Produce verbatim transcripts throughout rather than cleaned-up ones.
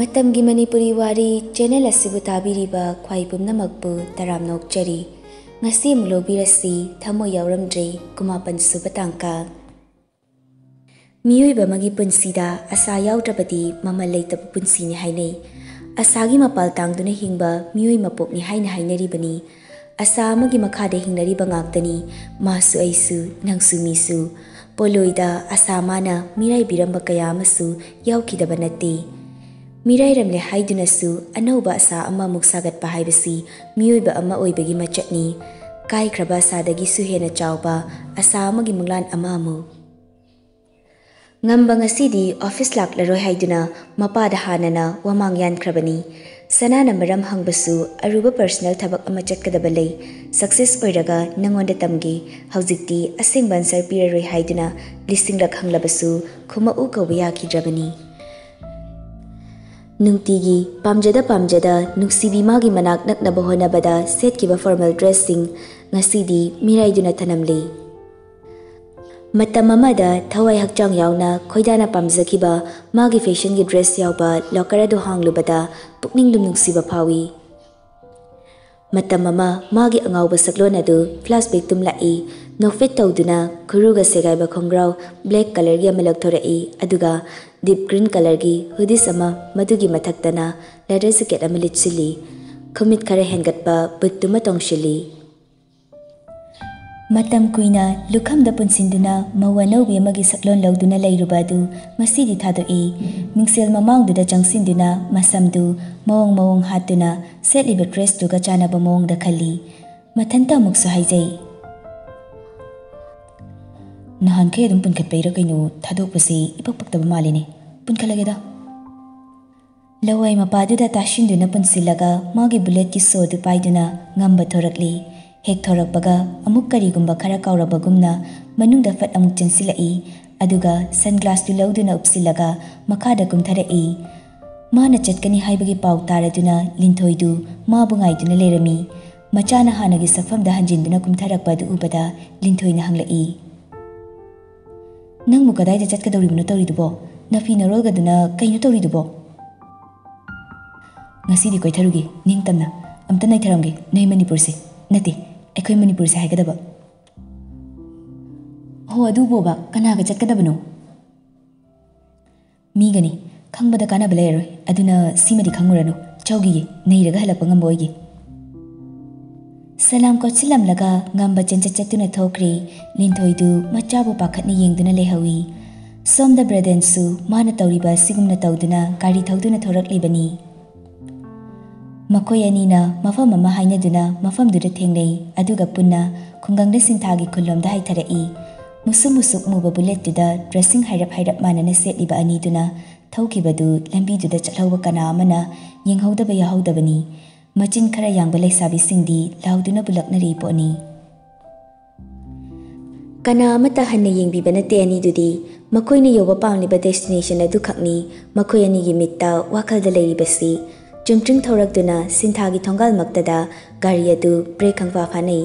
ꯃꯇꯝꯒꯤ ꯃꯅꯤꯄꯨꯔꯤ ꯋꯥꯔꯤ ꯆꯦꯅꯦꯜ ꯑꯁꯤꯕꯨ ꯇꯥꯕꯤꯔꯤꯕ ꯈ꯭ꯋꯥꯏ ꯄꯨꯝꯅꯃꯛꯄꯨ ꯇꯔꯥꯝꯅ ꯑꯣꯛꯆꯔꯤ꯫ ꯉꯁꯤ ꯑꯃꯨꯛ ꯂꯧꯕꯤꯔꯁꯤ, ꯊꯃꯣꯏ ꯌꯥꯎꯔꯝꯗ꯭ꯔꯦ, ꯀꯨꯟꯃꯥꯄꯟ ꯁꯨꯕ ꯇꯥꯡꯀꯛ꯫ ꯃꯤꯑꯣꯏꯕ ꯑꯃꯒꯤ ꯄꯨꯟꯁꯤꯗ ꯑꯁꯥ ꯌꯥꯎꯗ꯭ꯔꯕꯗꯤ ꯃꯃꯜ ꯂꯩꯇꯕ ꯄꯨꯟꯁꯤꯅꯤ ꯍꯥꯏꯅꯩ꯫ ꯑꯁꯥꯒꯤ ꯃꯄꯥꯜ ꯇꯥꯡꯗꯨꯅ ꯍꯤꯡꯕ ꯃꯤꯑꯣꯏ ꯃꯄꯣꯛꯅꯤ ꯍꯥꯏꯅ ꯍꯥꯏꯅꯔꯤꯕꯅꯤ꯫ ꯑꯁꯥ ꯑꯃꯒꯤ ꯃꯈꯥꯗ ꯍꯤꯡꯅꯔꯤꯕ ꯉꯥꯛꯇꯅꯤ꯫ ꯃꯥꯁꯨ ꯑꯩꯁꯨ, ꯅꯪꯁꯨ ꯃꯤꯁꯨ꯫ ꯄꯣꯂꯣꯏꯗ ꯑꯁꯥ ꯃꯥꯅ ꯃꯤꯔꯥꯏꯕꯤꯔꯝꯕ ꯀꯌꯥ ꯑꯃꯁꯨ ꯌꯥꯎꯈꯤꯗꯕ ꯅꯠꯇꯦ꯫ ꯃꯤꯔꯥꯏꯔꯝꯂꯦ ꯍꯥꯏꯗꯨꯅꯁꯨ ꯑꯅꯧꯕ ꯑꯁꯥ ꯑꯃꯃꯨꯛ ꯁꯥꯒꯠꯄ ꯍꯥꯏꯕꯁꯤ ꯃꯤꯑꯣꯏꯕ ꯑꯃ ꯑꯣꯏꯕꯒꯤ ꯃꯆꯠꯅꯤ꯫ ꯀꯥꯏꯈ꯭ꯔꯕ ꯑꯁꯥꯗꯒꯤꯁꯨ ꯍꯦꯟꯅ ꯆꯥꯎꯕ ꯑꯁꯥ ꯑꯃꯒꯤ ꯃꯪꯂꯥꯟ ꯑꯃ ꯑꯃꯨꯛ꯫ ꯉꯝꯕ ꯉꯁꯤꯗꯤ ꯑꯣꯐꯤꯁ ꯂꯥꯛꯂꯔꯣꯏ ꯍꯥꯏꯗꯨꯅ ꯃꯄꯥꯗ ꯍꯥꯟꯅꯅ ꯋꯥꯃꯥꯡ ꯌꯥꯟꯈ꯭ꯔꯕꯅꯤ꯫ ꯁꯅꯥꯅ ꯃꯔꯝ ꯍꯪꯕꯁꯨ ꯑꯔꯨꯕ ꯄꯔꯁꯅꯦꯜ ꯊꯕꯛ ꯑꯃ ꯆꯠꯀꯗꯕ ꯂꯩ, ꯁꯛꯁꯦꯁ ꯑꯣꯏꯔꯒ ꯅꯪꯉꯣꯟꯗ ꯇꯝꯒꯦ, ꯍꯧꯖꯤꯛꯇꯤ ꯑꯁꯦꯡꯕ ꯑꯟꯁꯔ ꯄꯤꯔꯔꯣꯏ ꯍꯥꯏꯗꯨꯅ ꯂꯤꯁꯤꯡꯂꯛ ꯍꯪꯂꯕꯁꯨ ꯈꯨꯝꯃꯛꯎ ꯀꯧꯕ ꯌꯥꯈꯤꯗ꯭ꯔꯕꯅꯤ꯫ ꯅꯨꯡꯇꯤꯒꯤ ꯄꯥꯝꯖꯗ ꯄꯥꯝꯖꯗ ꯅꯨꯡꯁꯤꯕꯤ ꯃꯥꯒꯤ ꯃꯅꯥꯛ ꯅꯛꯅꯕ ꯍꯣꯠꯅꯕꯗ ꯁꯦꯠꯈꯤꯕ ꯐꯣꯔꯃꯦꯜ ꯗ꯭ꯔꯦꯁꯁꯤꯡ ꯉꯁꯤꯗꯤ ꯃꯤꯔꯥꯏꯗꯨꯅ ꯊꯅꯝꯂꯤ꯫ ꯃꯇꯝ ꯑꯃꯗ ꯊꯋꯥꯏ ꯍꯛꯆꯥꯡ ꯌꯥꯎꯅ ꯈꯣꯏꯗꯥꯅ ꯄꯥꯝꯖꯈꯤꯕ ꯃꯥꯒꯤ ꯐꯦꯁꯟꯒꯤ ꯗ꯭ꯔꯦꯁ ꯌꯥꯎꯕ ꯂꯣꯀꯔ ꯑꯗꯨ ꯍꯥꯡꯂꯨꯕꯗ ꯄꯨꯛꯅꯤꯡꯗꯨꯝ ꯅꯨꯡꯁꯤꯕ ꯐꯥꯎꯏ꯫ ꯃꯇꯝ ꯑꯃ ꯃꯥꯒꯤ ꯑꯉꯥꯎꯕ ꯁꯛꯂꯣꯟ ꯑꯗꯨ ꯐ꯭ꯂꯥꯁꯕꯦꯛ ꯇꯨꯝꯂꯛꯏ꯫ ꯅꯣꯛꯐꯦꯠ ꯇꯧꯗꯨꯅ ꯈꯨꯔꯨꯒ ꯁꯦꯒꯥꯏꯕ ꯈꯣꯡꯒ꯭ꯔꯥꯎ ꯕ꯭ꯂꯦꯛ ꯀꯂꯔꯒꯤ ꯑꯃ ꯂꯧꯊꯣꯔꯛꯏ, ꯑꯗꯨꯒ ꯗꯤꯞ ꯒ꯭ꯔꯤꯟ ꯀꯂꯔꯒꯤ ꯍꯨꯗꯤꯁ ꯑꯃ ꯃꯗꯨꯒꯤ ꯃꯊꯛꯇꯅ ꯂꯦꯗꯔ ꯖꯦꯀꯦꯠ ꯑꯃ ꯂꯤꯠꯁꯤꯜꯂꯤ꯫ ꯈꯨꯃꯤꯠ ꯈꯔ ꯍꯦꯟꯒꯠꯄ ꯕꯨꯠꯇꯨꯃ ꯇꯣꯡꯁꯤꯜꯂꯤ꯫ ꯃꯇꯝ ꯀꯨꯏꯅ ꯂꯨꯈꯝꯗ ꯄꯨꯟꯁꯤꯟꯗꯨꯅ ꯃꯧ ꯑꯅꯧꯕꯤ ꯑꯃꯒꯤ ꯁꯛꯂꯣꯟ ꯂꯧꯗꯨꯅ ꯂꯩꯔꯨꯕ ꯑꯗꯨ ꯉꯁꯤꯗꯤ ꯊꯥꯗꯣꯛꯏ꯫ ꯃꯤꯡꯁꯦꯜ ꯃꯃꯥꯡꯗꯨꯗ ꯆꯪꯁꯤꯟꯗꯨꯅ ꯃꯁꯝꯗꯨ ꯃꯑꯣꯡ ꯃꯑꯣꯡ ꯍꯥꯠꯇꯨꯅ ꯁꯦꯠꯂꯤꯕ ꯗ꯭ꯔꯦꯁꯇꯨꯒ ꯆꯥꯟꯅꯕ ꯃꯑꯣꯡꯗ ꯈꯜꯂꯤ꯫ ꯃꯊꯟꯇ ꯑꯃꯨꯛꯁꯨ ꯍꯥꯏꯖꯩ, "ꯅꯍꯥꯟꯈꯩ ꯑꯗꯨꯝ ꯄꯨꯟꯈꯠꯄꯩꯔ ꯀꯩꯅꯣ ꯊꯥꯗꯣꯛꯄꯁꯤ ꯏꯄꯛ ꯄꯛꯇꯕ ꯃꯥꯜꯂꯤꯅꯦ꯫ ꯄꯨꯟꯈꯠꯂꯒꯦꯗ꯫" ꯂꯋꯥꯏ ꯃꯄꯥꯗꯨꯗ ꯇꯥꯁꯤꯟꯗꯨꯅ ꯄꯨꯟꯁꯤꯜꯂꯒ ꯃꯥꯒꯤ ꯕꯨꯂꯦꯠꯀꯤ ꯁꯣꯗꯨ ꯄꯥꯏꯗꯨꯅ ꯉꯝꯕ ꯊꯣꯔꯛꯂꯤ꯫ ꯍꯦꯛ ꯊꯣꯔꯛꯄꯒ ꯑꯃꯨꯛ ꯀꯔꯤꯒꯨꯝꯕ ꯈꯔ ꯀꯥꯎꯔꯕꯒꯨꯝꯅ ꯃꯅꯨꯡꯗ ꯐꯠ ꯑꯃꯨꯛ ꯆꯪꯁꯤꯜꯂꯛꯏ꯫ ꯑꯗꯨꯒ ꯁꯟꯒ꯭ꯂꯥꯁꯇꯨ ꯂꯧꯗꯨꯅ ꯎꯞꯁꯤꯜꯂꯒ ꯃꯈꯥꯗ ꯀꯨꯝꯊꯔꯛꯏ꯫ ꯃꯥꯅ ꯆꯠꯀꯅꯤ ꯍꯥꯏꯕꯒꯤ ꯄꯥꯎ ꯇꯥꯔꯗꯨꯅ ꯂꯤꯟꯊꯣꯏꯗꯨ ꯃꯥꯕꯨ ꯉꯥꯏꯗꯨꯅ ꯂꯩꯔꯝꯃꯤ꯫ ꯃꯆꯥꯅ ꯍꯥꯟꯅꯒꯤ ꯁꯛꯐꯝꯗ ꯍꯟꯖꯤꯟꯗꯨꯅ ꯀꯨꯝꯊꯔꯛꯄ ꯑꯗꯨ ꯎꯕꯗ ꯂꯤꯟꯊꯣꯏꯅ ꯍꯪꯂꯛꯏ, "ꯅꯪꯕꯨ ꯀꯗꯥꯏꯗ ꯆꯠꯀꯗꯧꯔꯤꯕꯅꯣ ꯇꯧꯔꯤꯗꯨꯕꯣ? ꯅꯐꯤ ꯅꯔꯣꯜꯒꯗꯨꯅ ꯀꯩꯅꯣ ꯇꯧꯔꯤꯗꯨꯕꯣ?" "ꯉꯁꯤꯗꯤ ꯀꯣꯏꯊꯔꯨꯒꯦ, ꯅꯤꯡꯇꯝꯅ꯫ ꯑꯝꯇ ꯅꯩꯊꯔꯝꯒꯦ ꯅꯣꯏ ꯃꯅꯤꯄꯨꯔꯁꯦ꯫ ꯅꯠꯇꯦ, ꯑꯩꯈꯣꯏ ꯃꯅꯤꯄꯨꯔꯁꯦ ꯍꯥꯏꯒꯗꯕ꯫ ꯍꯣ, ꯑꯗꯨꯕꯣꯕ, ꯀꯅꯥꯒ ꯆꯠꯀꯗꯕꯅꯣ?" "ꯃꯤꯒꯅꯤ꯫ ꯈꯪꯕꯗ ꯀꯥꯟꯅꯕ ꯂꯩꯔꯔꯣꯏ, ꯑꯗꯨꯅ ꯁꯤꯃꯗꯤ ꯈꯪꯉꯨꯔꯅꯨ꯫ ꯆꯧꯈꯤꯒꯦ, ꯅꯩꯔꯒ ꯍꯜꯂꯛꯄ ꯉꯝꯕ ꯑꯣꯏꯒꯦ꯫" ꯁꯂꯥꯝ ꯀꯣꯠꯁꯤꯜꯂꯝꯂꯒ ꯉꯝꯕ ꯆꯦꯟꯆꯠ ꯆꯠꯇꯨꯅ ꯊꯣꯛꯈ꯭ꯔꯦ꯫ ꯂꯤꯟꯊꯣꯏꯗꯨ ꯃꯆꯥꯕꯨ ꯄꯥꯈꯠꯅ ꯌꯦꯡꯗꯨꯅ ꯂꯩꯍꯧꯏ꯫ ꯁꯣꯝꯗ ꯕ꯭ꯔꯗꯦꯟꯁꯨ ꯃꯥꯅ ꯇꯧꯔꯤꯕ ꯑꯁꯤꯒꯨꯝꯅ ꯇꯧꯗꯨꯅ ꯒꯥꯔꯤ ꯊꯧꯗꯨꯅ ꯊꯣꯔꯛꯂꯤꯕꯅꯤ꯫ ꯃꯈꯣꯏ ꯑꯅꯤꯅ ꯃꯐꯝ ꯑꯃ ꯍꯥꯏꯅꯗꯨꯅ ꯃꯐꯝꯗꯨꯗ ꯊꯦꯡꯅꯩ, ꯑꯗꯨꯒ ꯄꯨꯟꯅ ꯈꯨꯡꯒꯪꯗ ꯁꯤꯟꯊꯥꯒꯤ ꯈꯨꯜꯂꯣꯝꯗ ꯍꯥꯏꯊꯔꯛꯏ꯫ ꯃꯨꯁꯨꯛ ꯃꯨꯁꯨꯛ ꯃꯨꯕ ꯕꯨꯂꯦꯠꯇꯨꯗ ꯗ꯭ꯔꯦꯁꯤꯡ ꯍꯥꯏꯔꯞ ꯍꯥꯏꯔꯞ ꯃꯥꯟꯅꯅ ꯁꯦꯠꯂꯤꯕ ꯑꯅꯤꯗꯨꯅ ꯊꯧꯈꯤꯕꯗꯨ ꯂꯝꯕꯤꯗꯨꯗ ꯆꯠꯍꯧꯕ ꯀꯅꯥ ꯑꯃꯅ ꯌꯦꯡꯍꯧꯗꯕ ꯌꯥꯍꯧꯗꯕꯅꯤ꯫ ꯃꯆꯤꯟ ꯈꯔ ꯌꯥꯡꯕ ꯂꯩꯁꯥꯕꯤꯁꯤꯡꯗꯤ ꯂꯥꯎꯗꯨꯅꯕꯨ ꯂꯛꯅꯔꯤ ꯄꯣꯠꯅꯤ꯫ ꯀꯅꯥ ꯑꯃꯠꯇ ꯍꯟꯅ ꯌꯦꯡꯕꯤꯕ ꯅꯠꯇꯦ ꯑꯅꯤꯗꯨꯗꯤ꯫ ꯃꯈꯣꯏꯅ ꯌꯧꯕ ꯄꯥꯝꯂꯤꯕ destination ꯑꯗꯨꯈꯛꯅꯤ ꯃꯈꯣꯏ ꯑꯅꯤꯒꯤ ꯃꯤꯠꯇ ꯋꯥꯈꯜꯗ ꯂꯩꯔꯤꯕꯁꯤ꯫ ꯆꯨꯝꯇ꯭ꯔꯤꯡ ꯊꯧꯔꯛꯇꯨꯅ ꯁꯤꯟꯊꯥꯒꯤ ꯊꯣꯡꯒꯥꯜꯃꯛꯇꯗ ꯒꯥꯔꯤ ꯑꯗꯨ ꯕ꯭ꯔꯦꯛ ꯈꯪꯐꯥ ꯐꯥꯅꯩ꯫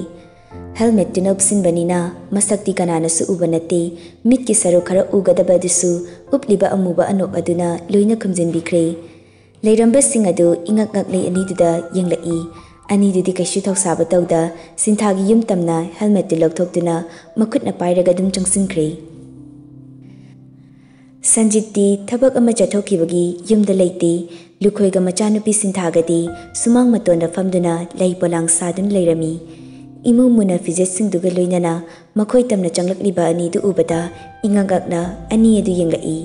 ꯍꯦꯜꯃꯦꯠꯇꯨꯅ ꯎꯞꯁꯤꯟꯕꯅꯤꯅ ꯃꯁꯛꯇꯤ ꯀꯅꯥꯅꯁꯨ ꯎꯕ ꯅꯠꯇꯦ꯫ ꯃꯤꯠꯀꯤ ꯁꯔꯨꯛ ꯈꯔ ꯎꯒꯗꯕ ꯑꯗꯨꯁꯨ ꯎꯞꯂꯤꯕ ꯑꯃꯨꯕ ꯑꯅꯣꯛ ꯑꯗꯨꯅ ꯂꯣꯏꯅ ꯈꯨꯝꯖꯤꯟꯕꯤꯈ꯭ꯔꯦ꯫ ꯂꯩꯔꯝꯕꯁꯤꯡ ꯑꯗꯨ ꯏꯉꯛ ꯉꯛꯂꯤ ꯑꯅꯤꯗꯨꯗ ꯌꯦꯡꯂꯛꯏ꯫ ꯑꯅꯤꯗꯨꯗꯤ ꯀꯩꯁꯨ ꯊꯧꯁꯥꯕ ꯇꯧꯗ ꯁꯤꯟꯊꯥꯒꯤ ꯌꯨꯝ ꯇꯝꯅ ꯍꯦꯜꯃꯦꯠꯇꯨ ꯂꯧꯊꯣꯛꯇꯨꯅ ꯃꯈꯨꯠꯅ ꯄꯥꯏꯔꯒ ꯑꯗꯨꯝ ꯆꯪꯁꯤꯟꯈ꯭ꯔꯦ꯫ ꯁꯟꯖꯤꯠꯇꯤ ꯊꯕꯛ ꯑꯃ ꯆꯠꯊꯣꯛꯈꯤꯕꯒꯤ ꯌꯨꯝꯗ ꯂꯩꯇꯦ꯫ ꯂꯨꯈꯣꯏꯒ ꯃꯆꯥꯅꯨꯄꯤ ꯁꯤꯟꯊꯥꯒꯗꯤ ꯁꯨꯃꯥꯡ ꯃꯇꯣꯟꯗ ꯐꯝꯗꯨꯅ ꯂꯩ ꯄꯣꯂꯥꯡ ꯁꯥꯗꯨꯅ ꯂꯩꯔꯝꯃꯤ꯫ ꯏꯃꯨ ꯃꯨꯅ ꯐꯤꯖꯦꯠꯁꯤꯡꯗꯨꯒ ꯂꯣꯏꯅꯅ ꯃꯈꯣꯏ ꯇꯝꯅ ꯆꯪꯂꯛꯂꯤꯕ ꯑꯅꯤꯗꯨ ꯎꯕꯗ ꯏꯉꯛ ꯉꯛꯅ ꯑꯅꯤ ꯑꯗꯨ ꯌꯦꯡꯂꯛꯏ꯫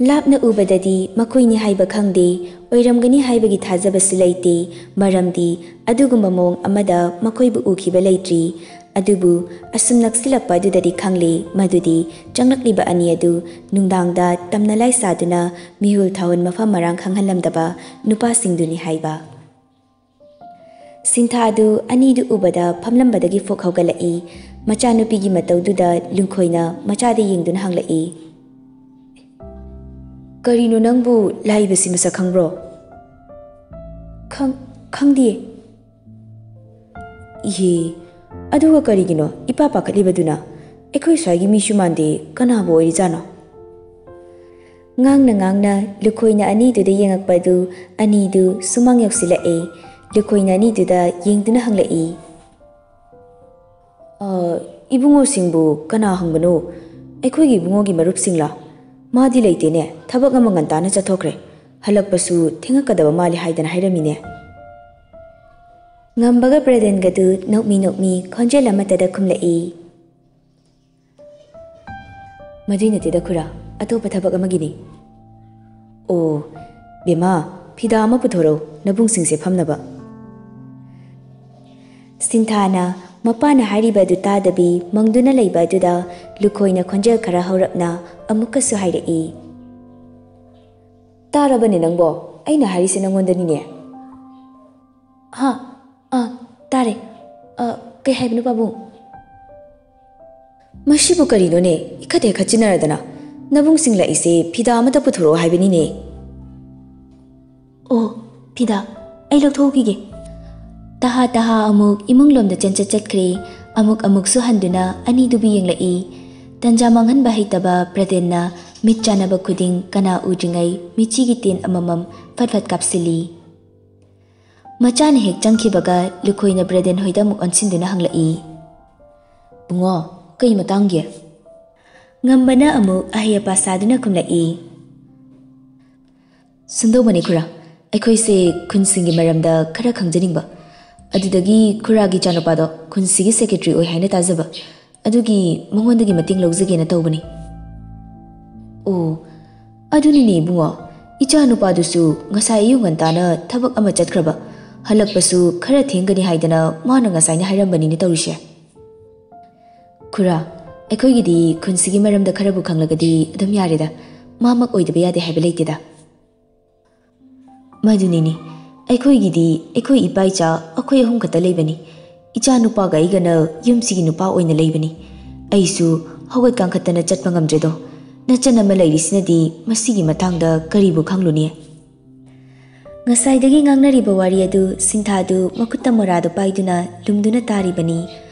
ꯂꯥꯞꯅ ꯎꯕꯗꯗꯤ ꯃꯈꯣꯏꯅꯤ ꯍꯥꯏꯕ ꯈꯪꯗꯦ, ꯑꯣꯏꯔꯝꯒꯅꯤ ꯍꯥꯏꯕꯒꯤ ꯊꯥꯖꯕꯁꯨ ꯂꯩꯇꯦ, ꯃꯔꯝꯗꯤ ꯑꯗꯨꯒꯨꯝꯕ ꯃꯑꯣꯡ ꯑꯃꯗ ꯃꯈꯣꯏꯕꯨ ꯎꯈꯤꯕ ꯂꯩꯇ꯭ꯔꯤ꯫ ꯑꯗꯨꯕꯨ ꯑꯁꯨꯝ ꯅꯛꯁꯤꯜꯂꯛꯄ ꯑꯗꯨꯗꯗꯤ ꯈꯪꯂꯦ ꯃꯗꯨꯗꯤ ꯆꯪꯂꯛꯂꯤꯕ ꯑꯅꯤ ꯑꯗꯨ ꯅꯨꯡꯗꯥꯡꯗ ꯇꯝꯅ ꯂꯥꯏ ꯁꯥꯗꯨꯅ ꯃꯤꯍꯨꯜ ꯊꯥꯍꯨꯟ ꯃꯐꯝ ꯃꯔꯥꯡ ꯈꯪꯍꯜꯂꯝꯗꯕ ꯅꯨꯄꯥꯁꯤꯡꯗꯨꯅꯤ ꯍꯥꯏꯕ꯫ ꯁꯤꯟꯊꯥꯗꯨ ꯑꯅꯤꯗꯨ ꯎꯕꯗ ꯐꯝꯂꯝꯕꯗꯒꯤ ꯐꯨꯛ ꯍꯧꯒꯠꯂꯛꯏ꯫ ꯃꯆꯥꯅꯨꯄꯤꯒꯤ ꯃꯇꯧꯗꯨꯗ ꯂꯨꯈꯣꯏꯅ ꯃꯆꯥꯗ ꯌꯦꯡꯗꯨꯅ ꯍꯪꯂꯛꯏ, "ꯀꯔꯤꯅꯣ ꯅꯪꯕꯨ ꯂꯥꯛꯏꯕꯁꯤ ꯃꯁꯛ ꯈꯪꯕ꯭ꯔꯣ?" "ꯈꯪ-, ꯈꯪꯗꯤꯌꯦ꯫" "ꯏꯍꯦ, ꯑꯗꯨꯒ ꯀꯔꯤꯒꯤꯅꯣ ꯏꯄꯥ ꯄꯥꯈꯠꯂꯤꯕꯗꯨꯅ? ꯑꯩꯈꯣꯏ ꯁ꯭ꯋꯥꯏꯒꯤ ꯃꯤꯁꯨ ꯃꯥꯟꯗꯦ, ꯀꯅꯥꯕꯨ ꯑꯣꯏꯔꯤꯖꯥꯠꯅꯣ?" ꯉꯥꯡꯅ ꯉꯥꯡꯅ ꯂꯨꯈꯣꯏꯅ ꯑꯅꯤꯗꯨꯗ ꯌꯦꯡꯉꯛꯄꯗꯨ ꯑꯅꯤꯗꯨ ꯁꯨꯃꯥꯡ ꯌꯧꯁꯤꯜꯂꯛꯑꯦ꯫ ꯂꯨꯈꯣꯏꯅ ꯑꯅꯤꯗꯨꯗ ꯌꯦꯡꯗꯨꯅ ꯍꯪꯂꯛꯏ, "ꯑ, ꯏꯕꯨꯡꯉꯣꯁꯤꯡꯕꯨ ꯀꯅꯥ ꯍꯪꯕꯅꯣ? ꯑꯩꯈꯣꯏꯒꯤ ꯏꯕꯨꯡꯉꯣꯒꯤ ꯃꯔꯨꯞꯁꯤꯡꯂꯥ? ꯃꯥꯗꯤ ꯂꯩꯇꯦꯅꯦ, ꯊꯕꯛ ꯑꯃ ꯉꯟꯇꯥꯅ ꯆꯠꯊꯣꯛꯈ꯭ꯔꯦ꯫ ꯍꯜꯂꯛꯄꯁꯨ ꯊꯦꯡꯉꯛꯀꯗꯕ ꯃꯥꯜꯂꯤ ꯍꯥꯏꯗꯅ ꯍꯥꯏꯔꯝꯃꯤꯅꯦ꯫" ꯉꯝꯕꯒ ꯕ꯭ꯔꯦꯗꯦꯟꯒꯗꯨ ꯅꯣꯛꯃꯤ ꯅꯣꯛꯃꯤ ꯈꯣꯟꯖꯦꯜ ꯑꯃꯠꯇꯗ ꯈꯨꯝꯂꯛꯏ, "ꯃꯗꯨꯏ ꯅꯠꯇꯦꯗ ꯈꯨꯔꯥ, ꯑꯇꯣꯞꯄ ꯊꯕꯛ ꯑꯃꯒꯤꯅꯤ꯫" "ꯑꯣ, ꯕꯦꯝꯃ, ꯐꯤꯗꯥ ꯑꯃ ꯄꯨꯊꯣꯔꯛꯎ, ꯅꯕꯨꯡꯁꯤꯡꯁꯦ ꯐꯝꯅꯕ꯫" ꯁꯤꯟꯊꯥꯅ ꯃꯄꯥꯅ ꯍꯥꯏꯔꯤꯕ ꯑꯗꯨ ꯇꯥꯗꯕꯤ ꯃꯪꯗꯨꯅ ꯂꯩꯕ ꯑꯗꯨꯗ ꯂꯨꯈꯣꯏꯅ ꯈꯣꯟꯖꯦꯜ ꯈꯔ ꯍꯧꯔꯞꯅ ꯑꯃꯨꯛꯀꯁꯨ ꯍꯥꯏꯔꯛꯏ, "ꯇꯥꯔꯕꯅꯦ ꯅꯪꯕꯣ? ꯑꯩꯅ ꯍꯥꯏꯔꯤꯁꯦ ꯅꯪꯉꯣꯟꯗꯅꯤꯅꯦ꯫" "ꯍꯥ? ꯑꯥ, ꯇꯥꯔꯦ꯫ ꯑ, ꯀꯩ ꯍꯥꯏꯕꯅꯣ ꯄꯥꯕꯨꯡ?" "ꯃꯁꯤꯕꯨ ꯀꯔꯤꯅꯣꯅꯦ? ꯏꯈꯠ ꯍꯦꯛ ꯈꯠꯆꯤꯟꯅꯔꯗꯅ꯫ ꯅꯕꯨꯡꯁꯤꯡ ꯂꯥꯛꯏꯁꯦ ꯐꯤꯗꯥ ꯑꯃꯇ ꯄꯨꯊꯣꯔꯛꯑꯣ ꯍꯥꯏꯕꯅꯤꯅꯦ꯫" "ꯑꯣ, ꯐꯤꯗꯥ, ꯑꯩ ꯂꯧꯊꯣꯛꯈꯤꯒꯦ꯫" ꯇꯍꯥ ꯇꯍꯥ ꯑꯃꯨꯛ ꯏꯃꯨꯡꯂꯣꯝꯗ ꯆꯦꯟꯆꯠ ꯆꯠꯈ꯭ꯔꯦ꯫ ꯑꯃꯨꯛ ꯑꯃꯨꯛꯁꯨ ꯍꯟꯗꯨꯅ ꯑꯅꯤꯗꯨꯕꯨ ꯌꯦꯡꯂꯛꯏ꯫ ꯇꯟꯖꯥ ꯃꯥꯡꯍꯟꯕ ꯍꯩꯇꯕ ꯄ꯭ꯔꯗꯦꯟꯅ ꯃꯤꯠ ꯆꯥꯟꯅꯕ ꯈꯨꯗꯤꯡ ꯀꯅꯥ ꯎꯗ꯭ꯔꯤꯉꯩ ꯃꯤꯆꯤꯒꯤ ꯇꯦꯟ ꯑꯃꯃꯝ ꯐꯠ ꯐꯠ ꯀꯥꯞꯁꯤꯜꯂꯤ꯫ ꯃꯆꯥꯅ ꯍꯦꯛ ꯆꯪꯈꯤꯕꯒ ꯂꯨꯈꯣꯏꯅ ꯕ꯭ꯔꯦꯗꯦꯟ ꯍꯣꯏꯗ ꯑꯃꯨꯛ ꯑꯣꯟꯁꯤꯟꯗꯨꯅ ꯍꯪꯂꯛꯏ, "ꯕꯨꯡꯉꯣ, ꯀꯩ ꯃꯇꯥꯡꯒꯤ?" ꯉꯝꯕꯅ ꯑꯃꯨꯛ ꯑꯍꯩ ꯑꯄꯥ ꯁꯥꯗꯨꯅ ꯈꯨꯝꯂꯛꯏ, "ꯁꯨꯝꯗꯧꯕꯅꯤ ꯈꯨꯔꯥ, ꯑꯩꯈꯣꯏꯁꯦ ꯈꯨꯟꯁꯤꯡꯒꯤ ꯃꯔꯝꯗ ꯈꯔ ꯈꯪꯖꯅꯤꯡꯕ, ꯑꯗꯨꯗꯒꯤ ꯈꯨꯔꯥꯒꯤ ꯏꯆꯥꯅꯨꯄꯥꯗꯣ ꯈꯨꯟꯁꯤꯒꯤ ꯁꯦꯀ꯭ꯔꯦꯇꯔꯤ ꯑꯣꯏ ꯍꯥꯏꯅ ꯇꯥꯖꯕ, ꯑꯗꯨꯒꯤ ꯃꯉꯣꯟꯗꯒꯤ ꯃꯇꯦꯡ ꯂꯧꯖꯒꯦꯅ ꯇꯧꯕꯅꯤ꯫" "ꯑꯣ, ꯑꯗꯨꯅꯤꯅꯦ ꯏꯕꯨꯡꯉꯣ, ꯏꯆꯥ ꯅꯨꯄꯥꯗꯨꯁꯨ ꯉꯁꯥꯏ ꯑꯌꯨꯛ ꯉꯟꯇꯥꯅ ꯊꯕꯛ ꯑꯃ ꯆꯠꯈ꯭ꯔꯕ, ꯍꯜꯂꯛꯄꯁꯨ ꯈꯔ ꯊꯦꯡꯒꯅꯤ ꯍꯥꯏꯗꯅ ꯃꯥꯅ ꯉꯁꯥꯏꯅ ꯍꯥꯏꯔꯝꯕꯅꯤꯅꯦ ꯇꯧꯔꯤꯁꯦ꯫" "ꯈꯨꯔꯥ, ꯑꯩꯈꯣꯏꯒꯤꯗꯤ ꯈꯨꯟꯁꯤꯒꯤ ꯃꯔꯝꯗ ꯈꯔꯕꯨ ꯈꯪꯂꯒꯗꯤ ꯑꯗꯨꯝ ꯌꯥꯔꯦꯗ, ꯃꯥꯃꯛ ꯑꯣꯏꯗꯕ ꯌꯥꯗꯦ ꯍꯥꯏꯕ ꯂꯩꯇꯦꯗ꯫" "ꯃꯗꯨꯅꯤꯅꯦ, ꯑꯩꯈꯣꯏꯒꯤꯗꯤ ꯑꯩꯈꯣꯏ ꯏꯄꯥ ꯏꯆꯥ ꯑꯩꯈꯣꯏ ꯑꯍꯨꯝ ꯈꯛꯇ ꯂꯩꯕꯅꯤ꯫ ꯏꯆꯥ ꯅꯨꯄꯥꯒ ꯑꯩꯒꯅ ꯌꯨꯝꯁꯤꯒꯤ ꯅꯨꯄꯥ ꯑꯣꯏꯅ ꯂꯩꯕꯅꯤ꯫ ꯑꯩꯁꯨ ꯍꯧꯒꯠ ꯀꯥꯡꯈꯠꯇꯅ ꯆꯠꯄ ꯉꯝꯗ꯭ꯔꯦꯗꯣ꯫ ꯅꯆꯟ ꯑꯃ ꯂꯩꯔꯤꯁꯤꯅꯗꯤ ꯃꯁꯤꯒꯤ ꯃꯇꯥꯡꯗ ꯀꯔꯤꯕꯨ ꯈꯪꯂꯨꯅꯤ?" ꯉꯁꯥꯏꯗꯒꯤ ꯉꯥꯡꯅꯔꯤꯕ ꯋꯥꯔꯤ ꯑꯗꯨ ꯁꯤꯟꯊꯥꯗꯨ ꯃꯈꯨꯠꯇ ꯃꯣꯔꯥꯗꯨ ꯄꯥꯏꯗꯨꯅ ꯂꯨꯝꯗꯨꯅ ꯇꯥꯔꯤꯕꯅꯤ꯫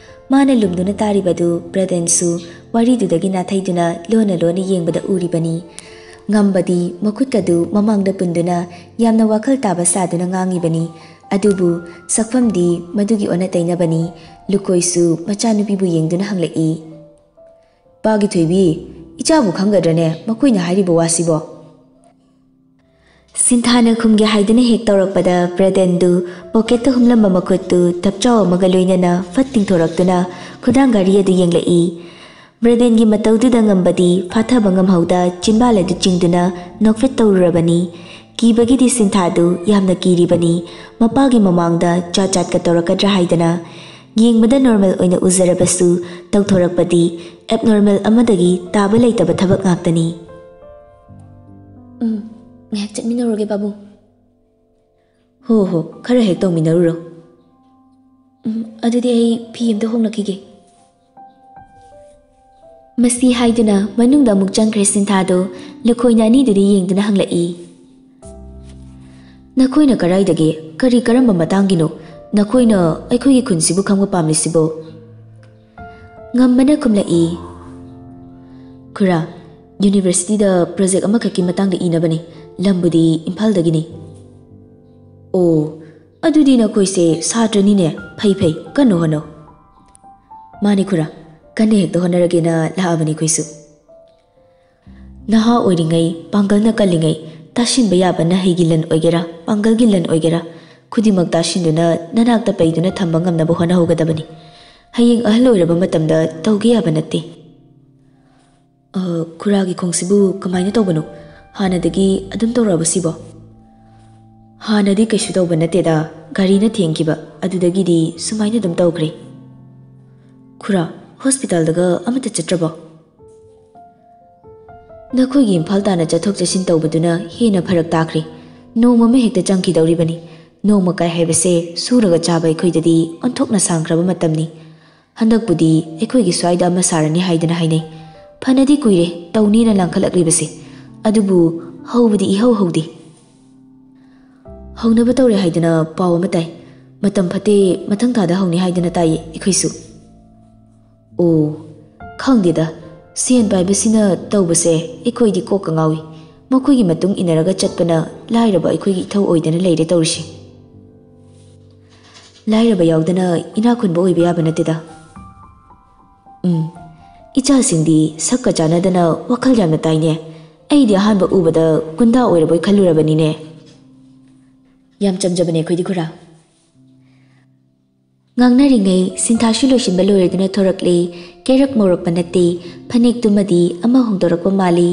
ꯃꯥꯅ ꯂꯨꯝꯗꯨꯅ ꯇꯥꯔꯤꯕꯗꯨ ꯕ꯭ꯔꯗꯦꯟꯁꯨ ꯋꯥꯔꯤꯗꯨꯗꯒꯤ ꯅꯥꯊꯩꯗꯨꯅ ꯂꯣꯟꯅ ꯂꯣꯟꯅ ꯌꯦꯡꯕꯗ ꯎꯔꯤꯕꯅꯤ꯫ ꯉꯝꯕꯗꯤ ꯃꯈꯨꯠꯀꯗꯨ ꯃꯃꯥꯡꯗ ꯄꯨꯟꯗꯨꯅ ꯌꯥꯝꯅ ꯋꯥꯈꯜ ꯇꯥꯕ ꯁꯥꯗꯨꯅ ꯉꯥꯡꯉꯤꯕꯅꯤ꯫ ꯑꯗꯨꯕꯨ ꯁꯛꯐꯝꯗꯤ ꯃꯗꯨꯒꯤ ꯑꯣꯟꯅ ꯇꯩꯅꯕꯅꯤ꯫ ꯂꯨꯀꯣꯏꯁꯨ ꯃꯆꯥꯅꯨꯄꯤꯕꯨ ꯌꯦꯡꯗꯨꯅ ꯍꯪꯂꯛꯏ, "ꯄꯥꯒꯤ ꯊꯣꯏꯕꯤ, ꯏꯆꯥꯕꯨ ꯈꯪꯒꯗ꯭ꯔꯅꯦ ꯃꯈꯣꯏꯅ ꯍꯥꯏꯔꯤꯕ ꯋꯥꯁꯤꯕꯣ?" ꯁꯤꯟꯊꯥꯅ ꯈꯨꯝꯒꯦ ꯍꯥꯏꯗꯨꯅ ꯍꯦꯛ ꯇꯧꯔꯛꯄꯗ ꯕ꯭ꯔꯦꯗꯦꯟꯗꯨ ꯄꯣꯀꯦꯠꯇ ꯍꯨꯝꯂꯝꯕ ꯃꯈꯨꯠꯇꯨ ꯇꯞꯆꯥꯎ ꯑꯃꯒ ꯂꯣꯏꯅꯅ ꯐꯠ ꯇꯤꯡꯊꯣꯔꯛꯇꯨꯅ ꯈꯨꯗꯥꯡ ꯘꯥꯔꯤ ꯑꯗꯨ ꯌꯦꯡꯂꯛꯏ꯫ ꯕ꯭ꯔꯦꯗꯦꯟꯒꯤ ꯃꯇꯧꯗꯨꯗ ꯉꯝꯕꯗꯤ ꯐꯥꯊꯕ ꯉꯝꯍꯧꯗ ꯆꯤꯟꯕꯥꯜ ꯑꯗꯨ ꯆꯤꯡꯗꯨꯅ ꯅꯣꯛꯐꯦꯠ ꯇꯧꯔꯨꯔꯕꯅꯤ꯫ ꯀꯤꯕꯒꯤꯗꯤ ꯁꯤꯟꯊꯥꯗꯨ ꯌꯥꯝꯅ ꯀꯤꯔꯤꯕꯅꯤ꯫ ꯃꯄꯥꯒꯤ ꯃꯃꯥꯡꯗ ꯖꯥꯠ ꯖꯥꯠꯀ ꯇꯧꯔꯛꯀꯗ꯭ꯔꯥ ꯍꯥꯏꯗꯅ꯫ ꯌꯦꯡꯕꯗ ꯅꯣꯔꯃꯦꯜ ꯑꯣꯏꯅ ꯎꯖꯔꯕꯁꯨ ꯇꯧꯊꯣꯔꯛꯄꯗꯤ ꯑꯦꯕꯅꯣꯔꯃꯦꯜ ꯑꯃꯗꯒꯤ ꯇꯥꯕ ꯂꯩꯇꯕ ꯊꯕꯛ ꯉꯥꯛꯇꯅꯤ꯫ ꯎꯝ, ꯉꯥꯏꯍꯥꯛ ꯆꯠꯃꯤꯟꯅꯔꯨꯔꯒꯦ ꯕꯥꯕꯨ꯫ ꯍꯣ ꯍꯣ, ꯈꯔ ꯍꯦꯛ ꯇꯧꯃꯤꯟꯅꯔꯨꯔꯣ꯫ ꯎꯝ, ꯑꯗꯨꯗꯤ ꯑꯩ ꯐꯤ ꯑꯝꯇ ꯍꯣꯡꯂꯛꯈꯤꯒꯦ꯫ ꯃꯁꯤ ꯍꯥꯏꯗꯨꯅ ꯃꯅꯨꯡꯗ ꯑꯃꯨꯛ ꯆꯪꯈ꯭ꯔꯦ ꯁꯤꯟꯊꯥꯗꯣ꯫ ꯂꯨꯈꯣꯏꯅ ꯑꯅꯤꯗꯨꯗ ꯌꯦꯡꯗꯨꯅ ꯍꯪꯂꯛꯏ, "ꯅꯈꯣꯏꯅ ꯀꯔꯥꯏꯗꯒꯤ? ꯀꯔꯤ ꯀꯔꯝꯕ ꯃꯇꯥꯡꯒꯤꯅꯣ? ꯅꯈꯣꯏꯅ ꯑꯩꯈꯣꯏꯒꯤ ꯈꯨꯟꯁꯤꯕꯨ ꯈꯪꯕ ꯄꯥꯝꯂꯤꯁꯤꯕꯣ?" ꯉꯝꯕꯅ ꯈꯨꯝꯂꯛꯏ, "ꯈꯨꯔꯥ, ꯌꯨꯅꯤꯚꯔꯁꯤꯇꯤꯗ ꯄ꯭ꯔꯣꯖꯦꯛ ꯑꯃꯈꯛꯀꯤ ꯃꯇꯥꯡꯗ ꯏꯅꯕꯅꯤ꯫ ꯂꯝꯕꯨꯗꯤ ꯏꯝꯐꯥꯜꯗꯒꯤꯅꯤ꯫" "ꯑꯣ, ꯑꯗꯨꯗꯤ ꯅꯈꯣꯏꯁꯦ ꯁꯥꯇ꯭ꯔꯅꯤꯅꯦ꯫ ꯐꯩ ꯐꯩ, ꯀꯟꯅ ꯍꯣꯠꯅꯧ꯫" "ꯃꯥꯅꯤ ꯈꯨꯔꯥ, ꯀꯟꯅ ꯍꯦꯛꯇ ꯍꯣꯠꯅꯔꯒꯦꯅ ꯂꯥꯛꯑꯕꯅꯤ ꯑꯩꯈꯣꯏꯁꯨ꯫" ꯅꯍꯥ ꯑꯣꯏꯔꯤꯉꯩ, ꯄꯥꯡꯒꯜꯅ ꯀꯜꯂꯤꯉꯩ, ꯇꯥꯁꯤꯟꯕ ꯌꯥꯕ ꯅꯍꯩꯒꯤ ꯂꯟ ꯑꯣꯏꯒꯦꯔꯥ, ꯄꯥꯡꯒꯜꯒꯤ ꯂꯟ ꯑꯣꯏꯒꯦꯔꯥ, ꯈꯨꯗꯤꯡꯃꯛ ꯇꯥꯁꯤꯟꯗꯨꯅ ꯅꯅꯥꯛꯇ ꯄꯩꯗꯨꯅ ꯊꯝꯕ ꯉꯝꯅꯕ ꯍꯣꯠꯅꯍꯧꯒꯗꯕꯅꯤ꯫ ꯍꯌꯦꯡ ꯑꯍꯜ ꯑꯣꯏꯔꯕ ꯃꯇꯝꯗ ꯇꯧꯒꯦ ꯌꯥꯕ ꯅꯠꯇꯦ꯫ ꯑ, ꯈꯨꯔꯥꯒꯤ ꯈꯣꯡꯁꯤꯕꯨ ꯀꯃꯥꯏꯅ ꯇꯧꯕꯅꯣ? ꯍꯥꯟꯅꯗꯒꯤ ꯑꯗꯨꯝ ꯇꯧꯔꯛꯑꯕ ꯁꯤꯕꯣ? ꯍꯥꯟꯅꯗꯤ ꯀꯩꯁꯨ ꯇꯧꯕ ꯅꯠꯇꯦꯗ, ꯒꯥꯔꯤꯅ ꯊꯦꯡꯈꯤꯕ, ꯑꯗꯨꯗꯒꯤꯗꯤ ꯁꯨꯃꯥꯏꯅ ꯑꯗꯨꯝ ꯇꯧꯈ꯭ꯔꯦ꯫ ꯈꯨꯔꯥ, ꯍꯣꯁꯄꯤꯇꯥꯜꯗꯒ ꯑꯃꯠꯇ ꯆꯠꯇ꯭ꯔꯕꯣ? ꯅꯈꯣꯏꯒꯤ ꯏꯝꯐꯥꯜ ꯇꯥꯟꯅ ꯆꯠꯊꯣꯛ ꯆꯠꯁꯤꯟ ꯇꯧꯕꯗꯨꯅ ꯍꯦꯟꯅ ꯐꯔꯛ ꯇꯥꯈ꯭ꯔꯦ꯫ ꯅꯣꯡꯃ ꯑꯃ ꯍꯦꯛꯇ ꯆꯪꯈꯤꯗꯧꯔꯤꯕꯅꯤ꯫ ꯅꯣꯡꯃ ꯀꯥꯏ ꯍꯥꯏꯕꯁꯦ ꯁꯨꯔꯒ ꯆꯥꯕ ꯑꯩꯈꯣꯏꯗꯗꯤ ꯑꯣꯟꯊꯣꯛꯅ ꯁꯥꯡꯈ꯭ꯔꯕ ꯃꯇꯝꯅꯤ꯫ ꯍꯟꯗꯛꯄꯨꯗꯤ ꯑꯩꯈꯣꯏꯒꯤ ꯁ꯭ꯋꯥꯏꯗ ꯑꯃ ꯁꯥꯔꯅꯤ ꯍꯥꯏꯗꯅ ꯍꯥꯏꯅꯩ꯫ ꯐꯅꯗꯤ ꯀꯨꯏꯔꯦ ꯇꯧꯅꯤꯅ ꯂꯥꯡꯈꯠꯂꯛꯂꯤꯕꯁꯦ꯫ ꯑꯗꯨꯕꯨ ꯍꯧꯕꯗꯤ ꯏꯍꯧ ꯍꯧꯗꯦ꯫ ꯍꯧꯅꯕ ꯇꯧꯔꯦ ꯍꯥꯏꯗꯅ ꯄꯥꯎ ꯑꯃ ꯇꯥꯏ꯫ ꯃꯇꯝ ꯐꯠꯇꯦ, ꯃꯊꯪ ꯊꯥꯗ ꯍꯧꯅꯤ ꯍꯥꯏꯗꯅ ꯇꯥꯏꯌꯦ ꯑꯩꯈꯣꯏꯁꯨ꯫ ꯑꯣ, ꯈꯪꯗꯦꯗ, ꯁꯦꯟ ꯄꯥꯏꯕꯁꯤꯅ ꯇꯧꯕꯁꯦ ꯑꯩꯈꯣꯏꯗꯤ ꯀꯣꯛꯀ ꯉꯥꯎꯏ꯫ ꯃꯈꯣꯏꯒꯤ ꯃꯇꯨꯡ ꯏꯟꯅꯔꯒ ꯆꯠꯄꯅ ꯂꯥꯏꯔꯕ ꯑꯩꯈꯣꯏꯒꯤ ꯏꯊꯧ ꯑꯣꯏꯗꯅ ꯂꯩꯔꯦ ꯇꯧꯔꯤꯁꯤ꯫ ꯂꯥꯏꯔꯕ ꯌꯥꯎꯗꯅ ꯏꯅꯥꯛ ꯈꯨꯟꯕ ꯑꯣꯏꯕ ꯌꯥꯕ ꯅꯠꯇꯦꯗ꯫ ꯎꯝ, ꯏꯆꯥꯁꯤꯡꯗꯤ ꯁꯛꯀ ꯆꯥꯟꯅꯗꯅ ꯋꯥꯈꯜ ꯌꯥꯝꯅ ꯇꯥꯏꯅꯦ꯫ ꯑꯩꯗꯤ ꯑꯍꯥꯟꯕ ꯎꯕꯗ ꯒꯨꯟꯗꯥ ꯑꯣꯏꯔꯕꯣꯏ ꯈꯜꯂꯨꯔꯕꯅꯤꯅꯦ꯫ ꯌꯥꯝ ꯆꯝꯖꯕꯅꯦ ꯑꯩꯈꯣꯏꯗꯤ ꯈꯨꯔꯥ꯫ ꯉꯥꯡꯅꯔꯤꯉꯩ ꯁꯤꯟꯊꯥꯁꯨ ꯂꯣꯏꯁꯤꯟꯕ ꯂꯣꯏꯔꯗꯨꯅ ꯊꯣꯔꯛꯂꯦ꯫ ꯀꯦꯔꯛ ꯃꯧꯔꯛꯄ ꯅꯠꯇꯦ, ꯐꯅꯦꯛꯇꯨꯃꯗꯤ ꯑꯃ ꯍꯣꯡꯗꯣꯔꯛꯄ ꯃꯥꯜꯂꯤ꯫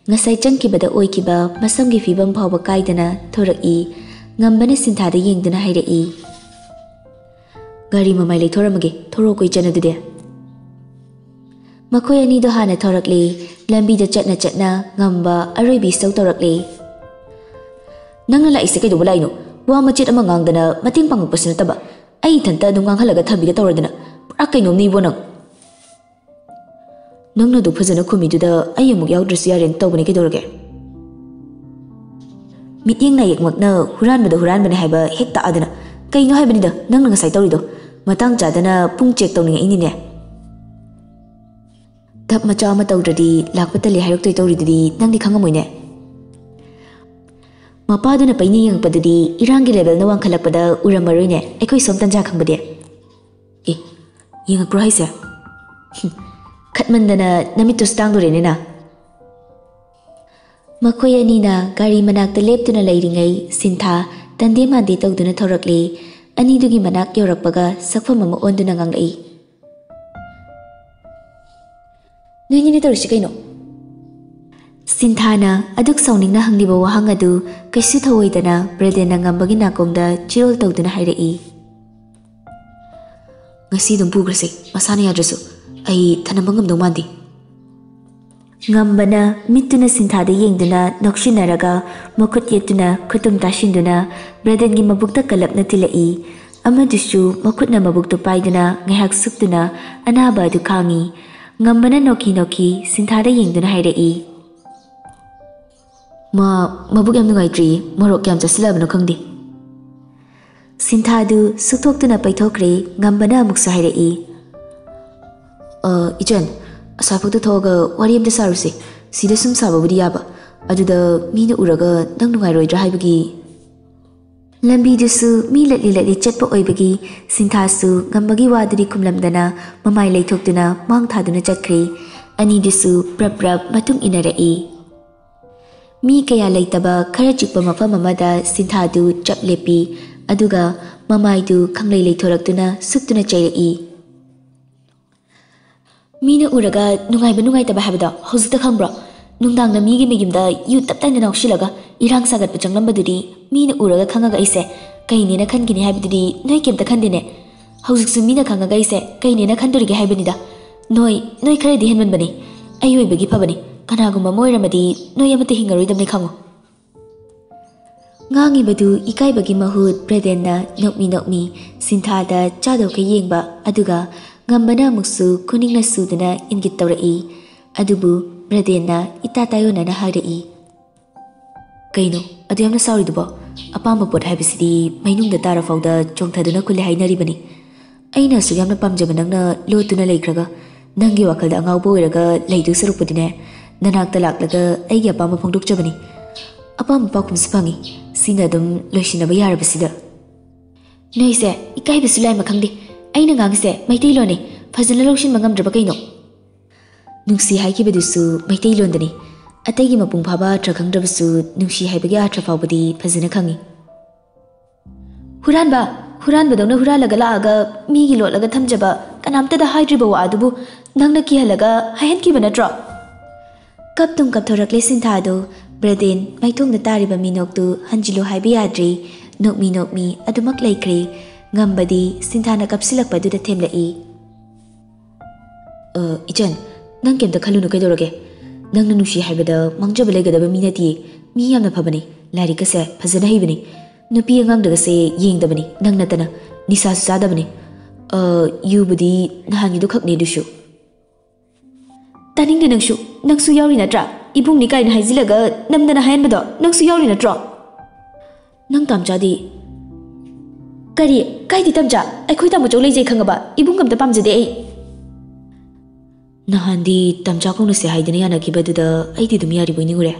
ꯉꯁꯥꯏ ꯆꯪꯈꯤꯕꯗ ꯑꯣꯏꯈꯤꯕ ꯃꯁꯝꯒꯤ ꯐꯤꯕꯝ ꯐꯥꯎꯕ ꯀꯥꯏꯗꯅ ꯊꯣꯔꯛꯏ꯫ ꯉꯝꯕꯅ ꯁꯤꯟꯊꯥꯗ ꯌꯦꯡꯗꯨꯅ ꯍꯥꯏꯔꯛꯏ, "ꯒꯥꯔꯤ ꯃꯃꯥꯏ ꯂꯩꯊꯣꯔꯝꯃꯒꯦ, ꯊꯣꯔꯛꯑꯣ ꯀꯣꯏ ꯆꯠꯅ ꯑꯗꯨꯗꯤ꯫" ꯃꯈꯣꯏ ꯑꯅꯤꯗꯣ ꯍꯥꯟꯅ ꯊꯧꯔꯛꯂꯦ꯫ ꯂꯝꯕꯤꯗ ꯆꯠꯅ ꯆꯠꯅ ꯉꯝꯕ ꯑꯔꯣꯏꯕꯤ ꯏꯁꯧ ꯇꯧꯔꯛꯂꯦ꯫ "ꯅꯪꯅ ꯂꯥꯛꯏꯁꯦ ꯀꯩꯗꯧꯕ ꯂꯥꯛꯏꯅꯣ? ꯋꯥ ꯃꯆꯦꯠ ꯑꯃ ꯉꯥꯡꯗꯅ ꯃꯇꯦꯡ ꯄꯥꯡꯉꯛꯄꯁꯨ ꯅꯠꯇꯕ, ꯑꯩ ꯏꯊꯟꯇ ꯑꯗꯨꯝ ꯉꯥꯡꯍꯜꯂꯒ ꯊꯝꯕꯤꯒ ꯇꯧꯔꯗꯅ꯫ ꯄꯨꯔꯥ ꯀꯩꯅꯣꯝꯅꯤꯕꯣ ꯅꯪ꯫ ꯅꯪꯅ ꯑꯗꯨ ꯐꯖꯅ ꯈꯨꯝꯃꯤꯗꯨꯗ ꯑꯩ ꯑꯃꯨꯛ ꯌꯥꯎꯗ꯭ꯔꯁꯨ ꯌꯥꯔꯦꯅ ꯇꯧꯕꯅꯦ, ꯀꯩꯗꯧꯔꯒꯦ?" ꯃꯤꯠꯌꯦꯡ ꯅꯥꯌꯦꯛꯃꯛꯅ ꯍꯨꯔꯥꯟꯕꯗ ꯍꯨꯔꯥꯟꯕꯅꯦ ꯍꯥꯏꯕ ꯍꯦꯛ ꯇꯥꯛꯑꯗꯅ꯫ ꯀꯩꯅꯣ ꯍꯥꯏꯕꯅꯤꯗ ꯅꯪꯅ ꯉꯁꯥꯏ ꯇꯧꯔꯤꯗꯣ? ꯃꯇꯥꯡ ꯆꯥꯗꯅ ꯄꯨꯡ ꯆꯦꯛ ꯇꯧꯅꯤꯡꯉꯛꯏꯅꯤꯅꯦ꯫ ꯙꯞ ꯃꯆꯥ ꯑꯃ ꯇꯧꯗ꯭ꯔꯗꯤ ꯂꯥꯛꯄ ꯇꯜꯂꯤ ꯍꯥꯏꯔꯛꯇꯣꯏ ꯇꯧꯔꯤꯗꯨꯗꯤ ꯅꯪꯗꯤ ꯈꯪꯉꯝꯃꯣꯏꯅꯦ꯫ ꯃꯄꯥꯗꯨꯅ ꯄꯩꯅ ꯌꯦꯡꯉꯛꯄꯗꯨꯗꯤ ꯏꯔꯥꯡꯒꯤ ꯂꯦꯕꯦꯜꯅ ꯋꯥꯡꯈꯠꯂꯛꯄꯗ ꯎꯔꯝꯃꯔꯣꯏꯅꯦ, ꯑꯩꯈꯣꯏ ꯁꯣꯝ ꯇꯟꯖꯥ ꯈꯪꯕꯗꯤ꯫ ꯑꯦ, ꯌꯦꯡꯉꯛꯄ꯭ꯔꯣ ꯍꯥꯏꯁꯦ? ꯍꯨꯝ, ꯈꯠꯃꯟꯗꯅ ꯅꯃꯤꯠꯇꯨꯁꯨ ꯇꯥꯡꯗꯣꯔꯦꯅꯦ ꯅ꯫ ꯃꯈꯣꯏ ꯑꯅꯤꯅ ꯒꯥꯔꯤ ꯃꯅꯥꯛꯇ ꯂꯦꯞꯇꯨꯅ ꯂꯩꯔꯤꯉꯩ ꯁꯤꯟꯊꯥ ꯇꯟꯗꯦ ꯃꯥꯟꯗꯦ ꯇꯧꯗꯨꯅ ꯊꯧꯔꯛꯂꯦ꯫ ꯑꯅꯤꯗꯨꯒꯤ ꯃꯅꯥꯛ ꯌꯧꯔꯛꯄꯒ ꯁꯛꯐꯝ ꯑꯃ ꯑꯣꯟꯗꯨꯅ ꯉꯥꯡꯂꯛꯏ, "ꯅꯣꯏꯅꯤꯅ ꯇꯧꯔꯤꯁꯤ ꯀꯩꯅꯣ?" ꯁꯤꯟꯊꯥꯅ ꯑꯗꯨꯛ ꯁꯥꯎꯅꯤꯡꯅ ꯍꯪꯂꯤꯕ ꯋꯥꯍꯪ ꯑꯗꯨ ꯀꯩꯁꯨ ꯊꯧꯑꯣꯏꯗꯅ ꯕ꯭ꯔꯦꯗꯦꯟꯅ ꯉꯝꯕꯒꯤ ꯅꯥꯀꯣꯡꯗ ꯆꯤꯔꯣꯜ ꯇꯧꯗꯨꯅ ꯍꯥꯏꯔꯛꯏ, "ꯉꯁꯤ ꯑꯗꯨꯝ ꯄꯨꯈ꯭ꯔꯁꯦ, ꯃꯁꯥꯅ ꯌꯥꯗ꯭ꯔꯁꯨ꯫ ꯑꯩ ꯊꯅꯝꯕ ꯉꯝꯗꯧ ꯃꯥꯟꯗꯦ꯫" ꯉꯝꯕꯅ ꯃꯤꯠꯇꯨꯅ ꯁꯤꯟꯊꯥꯗ ꯌꯦꯡꯗꯨꯅ ꯅꯣꯛꯁꯤꯟꯅꯔꯒ ꯃꯈꯨꯠ ꯌꯦꯠꯇꯨꯅ ꯈꯨꯇꯨꯝ ꯇꯥꯁꯤꯟꯗꯨꯅ ꯕ꯭ꯔꯦꯗꯦꯟꯒꯤ ꯃꯕꯨꯛꯇ ꯀꯜꯂꯞꯅ ꯊꯤꯜꯂꯛꯏ꯫ ꯑꯃꯗꯨꯁꯨ ꯃꯈꯨꯠꯅ ꯃꯕꯨꯛꯇꯨ ꯄꯥꯏꯗꯨꯅ ꯉꯥꯏꯍꯥꯛ ꯁꯨꯞꯇꯨꯅ ꯑꯅꯥꯕ ꯑꯗꯨ ꯈꯥꯡꯉꯤ꯫ ꯉꯝꯕꯅ ꯅꯣꯛꯈꯤ ꯅꯣꯛꯈꯤ ꯁꯤꯟꯊꯥꯗ ꯌꯦꯡꯗꯨꯅ ꯍꯥꯏꯔꯛꯏ, "ꯃꯥ ꯃꯕꯨꯛ ꯌꯥꯝ ꯅꯨꯡꯉꯥꯏꯇ꯭ꯔꯤꯌꯦ, ꯃꯣꯔꯣꯛ ꯀꯌꯥꯝ ꯆꯥꯁꯤꯜꯂꯕꯅꯣ ꯈꯪꯗꯦ꯫" ꯁꯤꯟꯊꯥꯗꯨ ꯁꯨꯛꯊꯣꯛꯇꯨꯅ ꯄꯩꯊꯣꯛꯈ꯭ꯔꯦ꯫ ꯉꯝꯕꯅ ꯑꯃꯨꯛꯁꯨ ꯍꯥꯏꯔꯛꯏ, "ꯑ, ꯏꯆꯟ, ꯑꯁꯥꯐꯥꯎꯗ ꯊꯣꯛꯑꯒ ꯋꯥꯔꯤ ꯑꯝꯇ ꯁꯥꯔꯨꯁꯦ꯫ ꯁꯤꯗ ꯁꯨꯝ ꯁꯥꯕꯕꯨꯗꯤ ꯌꯥꯕ, ꯑꯗꯨꯗ ꯃꯤꯅ ꯎꯔꯒ ꯅꯪ ꯅꯨꯡꯉꯥꯏꯔꯣꯏꯗ꯭ꯔꯥ ꯍꯥꯏꯕꯒꯤ꯫ ꯂꯝꯕꯤꯗꯨꯁꯨ ꯃꯤ ꯂꯠꯂꯤ ꯂꯠꯂꯤ ꯆꯠꯄ ꯑꯣꯏꯕꯒꯤ ꯁꯤꯟꯊꯥꯁꯨ ꯉꯝꯕꯒꯤ ꯋꯥꯗꯨꯗꯤ ꯈꯨꯝꯂꯝꯗꯅ ꯃꯃꯥꯏ ꯂꯩꯊꯣꯛꯇꯨꯅ ꯃꯥꯡ ꯊꯥꯗꯨꯅ ꯆꯠꯈ꯭ꯔꯦ꯫ ꯑꯅꯤꯗꯨꯁꯨ ꯄ꯭ꯔꯞ ꯄ꯭ꯔꯞ ꯃꯇꯨꯡ ꯏꯟꯅꯔꯛꯏ꯫ ꯃꯤ ꯀꯌꯥ ꯂꯩꯇꯕ ꯈꯔ ꯆꯤꯛꯄ ꯃꯐꯝ ꯑꯃꯗ ꯁꯤꯟꯊꯥꯗꯨ ꯆꯞ ꯂꯦꯞꯄꯤ꯫ ꯑꯗꯨꯒ ꯃꯃꯥꯏꯗꯨ ꯈꯪꯂꯩ ꯂꯩꯊꯣꯔꯛꯇꯨꯅ ꯁꯨꯛꯇꯨꯅ ꯆꯩꯔꯛꯏ꯫ ꯃꯤꯅ ꯎꯔꯒ ꯅꯨꯡꯉꯥꯏꯕ ꯅꯨꯡꯉꯥꯏꯇꯕ ꯍꯥꯏꯕꯗꯣ ꯍꯧꯖꯤꯛꯇ ꯈꯪꯕ꯭ꯔꯣ? ꯅꯨꯡꯗꯥꯡꯗ ꯃꯤꯒꯤ ꯃꯌꯨꯝꯗ ꯌꯨ ꯇꯞ ꯇꯥꯏꯅ ꯅꯥꯎꯁꯤꯜꯂꯒ ꯏꯔꯥꯡ ꯁꯥꯒꯠꯄ ꯆꯪꯂꯝꯕꯗꯨꯗꯤ ꯃꯤꯅ ꯎꯔꯒ ꯈꯪꯉꯒ ꯑꯩꯁꯦ ꯀꯩꯅꯦꯅ ꯈꯟꯒꯤꯅꯤ ꯍꯥꯏꯕꯗꯨꯗꯤ ꯅꯣꯏ ꯀꯩꯝꯇ ꯈꯟꯗꯦꯅꯦ꯫ ꯍꯧꯖꯤꯛꯁꯨ ꯃꯤꯅ ꯈꯪꯉꯒ ꯑꯩꯁꯦ ꯀꯩꯅꯦꯅ ꯈꯟꯗꯣꯔꯤꯒꯦ ꯍꯥꯏꯕꯅꯤꯗ꯫ ꯅꯣꯏ, ꯅꯣꯏ ꯈꯔꯗꯤ ꯍꯦꯟꯃꯟꯕꯅꯤ꯫ ꯑꯩ ꯑꯣꯏꯕꯒꯤ ꯐꯕꯅꯤ꯫ ꯀꯅꯥꯒꯨꯝꯕ ꯑꯃ ꯑꯣꯏꯔꯝꯃꯗꯤ ꯅꯣꯏ ꯑꯃꯠꯇ ꯍꯤꯡꯉꯔꯣꯏꯗꯕꯅꯤ ꯈꯪꯉꯨ꯫ ꯉꯥꯡꯉꯤꯕꯗꯨ ꯏꯀꯥꯏꯕꯒꯤ ꯃꯍꯨꯠ ꯕ꯭ꯔꯗꯦꯟꯅ ꯅꯣꯛꯃꯤ ꯅꯣꯛꯃꯤ ꯁꯤꯟꯊꯥꯗ ꯆꯥꯗꯧꯈꯩ ꯌꯦꯡꯕ, ꯑꯗꯨꯒ ꯉꯝꯕꯅ ꯑꯃꯨꯛꯁꯨ ꯈꯨꯅꯤꯡꯅ ꯁꯨꯗꯨꯅ ꯏꯪꯒꯤꯠ ꯇꯧꯔꯛꯏ꯫ ꯑꯗꯨꯕꯨ ꯕ꯭ꯔꯗꯦꯟꯅ ꯏꯇꯥ ꯇꯥꯏꯑꯣꯟꯅꯅ ꯍꯥꯏꯔꯛꯏ꯫ "ꯀꯩꯅꯣ ꯑꯗꯨ ꯌꯥꯝꯅ ꯁꯥꯎꯔꯤꯗꯨꯕꯣ? ꯑꯄꯥꯝꯕ ꯄꯣꯠ ꯍꯥꯏꯕꯁꯤꯗꯤ ꯃꯩꯅꯨꯡꯗ ꯇꯥꯔ ꯐꯥꯎꯗ ꯆꯣꯡꯊꯗꯨꯅ ꯈꯨꯜꯂꯦ ꯍꯥꯏꯅꯔꯤꯕꯅꯤ꯫ ꯑꯩꯅ ꯑꯁꯨꯛ ꯌꯥꯝꯅ ꯄꯥꯝꯖꯕ ꯅꯪꯅ ꯂꯣꯠꯇꯨꯅ ꯂꯩꯈ꯭ꯔꯒ, ꯅꯪꯒꯤ ꯋꯥꯈꯜꯗ ꯑꯉꯥꯎꯕ ꯑꯣꯏꯔꯒ ꯂꯩꯗꯣꯏ ꯁꯔꯨꯛꯄꯨꯗꯤꯅꯦ, ꯅꯅꯥꯛꯇ ꯂꯥꯛꯂꯒ ꯑꯩꯒꯤ ꯑꯄꯥꯝꯕ ꯐꯣꯡꯗꯣꯛꯆꯕꯅꯤ꯫ ꯑꯄꯥꯝꯕ ꯄꯥꯎꯈꯨꯝꯁꯨ ꯐꯪꯉꯤ꯫ ꯁꯤꯅ ꯑꯗꯨꯝ ꯂꯣꯏꯁꯤꯟꯅꯕ ꯌꯥꯔꯕꯁꯤꯗ꯫" "ꯅꯣꯏꯁꯦ ꯏꯀꯥꯏꯕꯁꯨ ꯂꯥꯏꯃ ꯈꯪꯗꯦ꯫ ꯑꯩꯅ ꯉꯥꯡꯉꯤꯁꯦ ꯃꯩꯇꯩꯂꯣꯟꯅꯤ꯫ ꯐꯖꯅ ꯂꯧꯁꯤꯟꯕ ꯉꯝꯗ꯭ꯔꯕ ꯀꯩꯅꯣ?" ꯅꯨꯡꯁꯤ ꯍꯥꯏꯈꯤꯕꯗꯨꯁꯨ ꯃꯩꯇꯩꯂꯣꯟꯗꯅꯤ꯫ ꯑꯇꯩꯒꯤ ꯃꯄꯨꯡ ꯐꯥꯕ ꯑꯥꯔꯊ ꯈꯪꯗ꯭ꯔꯕꯁꯨ ꯅꯨꯡꯁꯤ ꯍꯥꯏꯕꯒꯤ ꯑꯥꯔꯊ ꯐꯥꯎꯕꯗꯤ ꯐꯖꯅ ꯈꯪꯉꯤ꯫ "ꯍꯨꯔꯥꯟꯕ, ꯍꯨꯔꯥꯟꯕꯗꯧꯅ ꯍꯨꯔꯥꯜꯂꯒ ꯂꯥꯛꯑꯒ ꯃꯤꯒꯤ ꯂꯣꯠꯂꯒ ꯊꯝꯖꯕ ꯀꯅꯥꯝꯇꯗ ꯍꯥꯏꯗ꯭ꯔꯤꯕ ꯋꯥ ꯑꯗꯨꯕꯨ ꯅꯪꯅ ꯀꯤꯍꯜꯂꯒ ꯍꯥꯏꯍꯟꯈꯤꯕ ꯅꯠꯇ꯭ꯔꯣ?" ꯀꯞꯇꯨꯝ ꯀꯞꯊꯣꯔꯛꯂꯦ ꯁꯤꯟꯊꯥꯗꯨ꯫ ꯕ꯭ꯔꯗꯦꯟ ꯃꯥꯏꯊꯣꯡꯗ ꯇꯥꯔꯤꯕ ꯃꯤꯅꯣꯛꯇꯨ ꯍꯟꯖꯤꯜꯂꯨ ꯍꯥꯏꯕ ꯌꯥꯗ꯭ꯔꯤ꯫ ꯅꯣꯛꯃꯤ ꯅꯣꯛꯃꯤ ꯑꯗꯨꯃꯛ ꯂꯩꯈ꯭ꯔꯦ꯫ ꯉꯝꯕꯗꯤ ꯁꯤꯟꯊꯥꯅ ꯀꯞꯁꯤꯜꯂꯛꯄꯗꯨꯗ ꯊꯦꯝꯂꯛꯏ꯫ "ꯑ, ꯏꯆꯟ, ꯅꯪ ꯀꯩꯝꯇ ꯈꯜꯂꯨꯅꯨ, ꯀꯩꯗꯧꯔꯒꯦ? ꯅꯪꯅ ꯅꯨꯡꯁꯤ ꯍꯥꯏꯕꯗ ꯃꯥꯡꯖꯕ ꯂꯩꯒꯗꯕ ꯃꯤ ꯅꯠꯇꯤꯌꯦ꯫ ꯃꯤ ꯌꯥꯝꯅ ꯐꯕꯅꯤ, ꯂꯥꯏꯔꯤꯛꯀꯁꯦ ꯐꯖꯅ ꯍꯩꯕꯅꯤ, ꯅꯨꯄꯤ ꯑꯉꯥꯡꯗꯒꯁꯦ ꯌꯦꯡꯗꯕꯅꯤ, ꯅꯪ ꯅꯠꯇꯅ꯫ ꯅꯤꯁꯥꯁꯨ ꯆꯥꯗꯕꯅꯤ꯫ ꯑ, ꯌꯨꯕꯨꯗꯤ ꯅꯍꯥꯟꯒꯤꯗꯣ ꯈꯛꯅꯦ ꯑꯗꯨꯁꯨ꯫" "ꯇꯥꯅꯤꯡꯗꯦ ꯅꯪꯁꯨ꯫ ꯅꯪꯁꯨ ꯌꯥꯎꯔꯤ ꯅꯠꯇ꯭ꯔꯥ? ꯏꯕꯨꯡꯅꯤ ꯀꯥꯏꯅ ꯍꯥꯏꯖꯤꯜꯂꯒ ꯅꯝꯗꯅ ꯍꯥꯏꯍꯟꯕꯗꯣ ꯅꯪꯁꯨ ꯌꯥꯎꯔꯤ ꯅꯠꯇ꯭ꯔꯣ?" "ꯅꯪ ꯇꯥꯝꯆꯥꯗꯤ?" "ꯀꯔꯤ? ꯀꯥꯏꯗꯤ ꯇꯥꯝꯆꯥ? ꯑꯩꯈꯣꯏ ꯇꯥꯃꯣꯆꯧ ꯂꯩꯖꯩ ꯈꯪꯉꯕ? ꯏꯕꯨꯡ ꯑꯝꯇ ꯄꯥꯝꯖꯗꯦ ꯑꯩ꯫" "ꯅꯍꯥꯟꯗꯤ ꯇꯥꯝꯆꯥ ꯀꯧꯅꯁꯦ ꯍꯥꯏꯗꯅ ꯌꯥꯅꯈꯤꯕ ꯑꯗꯨꯗ ꯑꯩꯗꯤ ꯑꯗꯨꯝ ꯌꯥꯔꯤꯕꯣꯏ ꯅꯤꯡꯉꯨꯔꯦ꯫"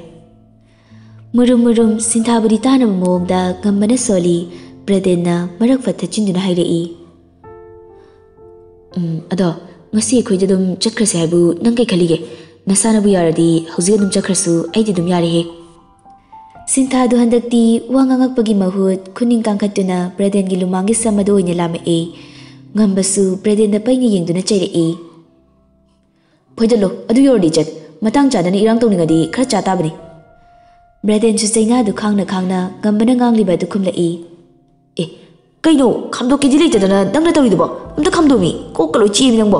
ꯃꯨꯔꯨꯝ ꯃꯨꯔꯨꯝ ꯁꯤꯟꯊꯥꯕꯨꯗꯤ ꯇꯥꯅꯕ ꯃꯑꯣꯡꯗ ꯉꯝꯕꯅ ꯁꯣꯜꯂꯤ꯫ ꯕ꯭ꯔꯗꯦꯟꯅ ꯃꯔꯛ ꯐꯠ ꯊꯠꯆꯤꯟꯗꯨꯅ ꯍꯥꯏꯔꯛꯏ, "ꯎꯝ, ꯑꯗꯣ ꯉꯁꯤ ꯑꯩꯈꯣꯏꯗꯤ ꯑꯗꯨꯝ ꯆꯠꯈ꯭ꯔꯁꯦ ꯍꯥꯏꯕꯨ ꯅꯪ ꯀꯩ ꯈꯜꯂꯤꯒꯦ? ꯅꯁꯥꯅꯕꯨ ꯌꯥꯔꯗꯤ ꯍꯧꯖꯤꯛ ꯑꯗꯨꯝ ꯆꯠꯈ꯭ꯔꯁꯨ ꯑꯩꯗꯤ ꯑꯗꯨꯝ ꯌꯥꯔꯦꯍꯦ꯫" ꯁꯤꯟꯊꯥꯗꯨ ꯍꯟꯗꯛꯇꯤ ꯋꯥ ꯉꯥꯡꯉꯛꯄꯒꯤ ꯃꯍꯨꯠ ꯈꯨꯅꯤꯡ ꯀꯥꯡꯈꯠꯇꯨꯅ ꯕ꯭ꯔꯗꯦꯟꯒꯤ ꯂꯨꯃꯥꯡꯒꯤ ꯁꯝ ꯑꯗꯨ ꯑꯣꯏꯅ ꯂꯥꯝꯃꯛꯏ꯫ ꯉꯝꯕꯁꯨ ꯕ꯭ꯔꯗꯦꯟꯗ ꯄꯩꯅ ꯌꯦꯡꯗꯨꯅ ꯆꯩꯔꯛꯏ꯫ "ꯐꯣꯏꯗꯠꯂꯣ, ꯑꯗꯨ ꯌꯧꯔꯗꯤ ꯏꯖꯠ꯫ ꯃꯇꯥꯡ ꯆꯥꯗꯅ ꯏꯔꯥꯡ ꯇꯧꯅꯤꯡꯉꯗꯤ ꯈꯔ ꯆꯥ ꯇꯥꯕꯅꯤ꯫" ꯕ꯭ꯔꯗꯦꯟꯁꯨ ꯆꯩꯅꯥꯗꯨ ꯈꯥꯡꯅ ꯈꯥꯡꯅ ꯉꯝꯕꯅ ꯉꯥꯡꯂꯤꯕ ꯑꯗꯨ ꯈꯨꯝꯂꯛꯏ꯫ "ꯑꯦ, ꯀꯩꯅꯣ ꯈꯥꯝꯗꯣꯛꯀꯦꯗꯤ ꯂꯩꯇꯗꯅ ꯅꯪꯅ ꯇꯧꯔꯤꯗꯨꯕꯣ? ꯑꯝꯇ ꯈꯥꯝꯗꯣꯛꯃꯤ, ꯀꯣꯛꯀ ꯂꯣꯏ ꯆꯤꯛꯏꯃꯤ ꯅꯪꯕꯣ꯫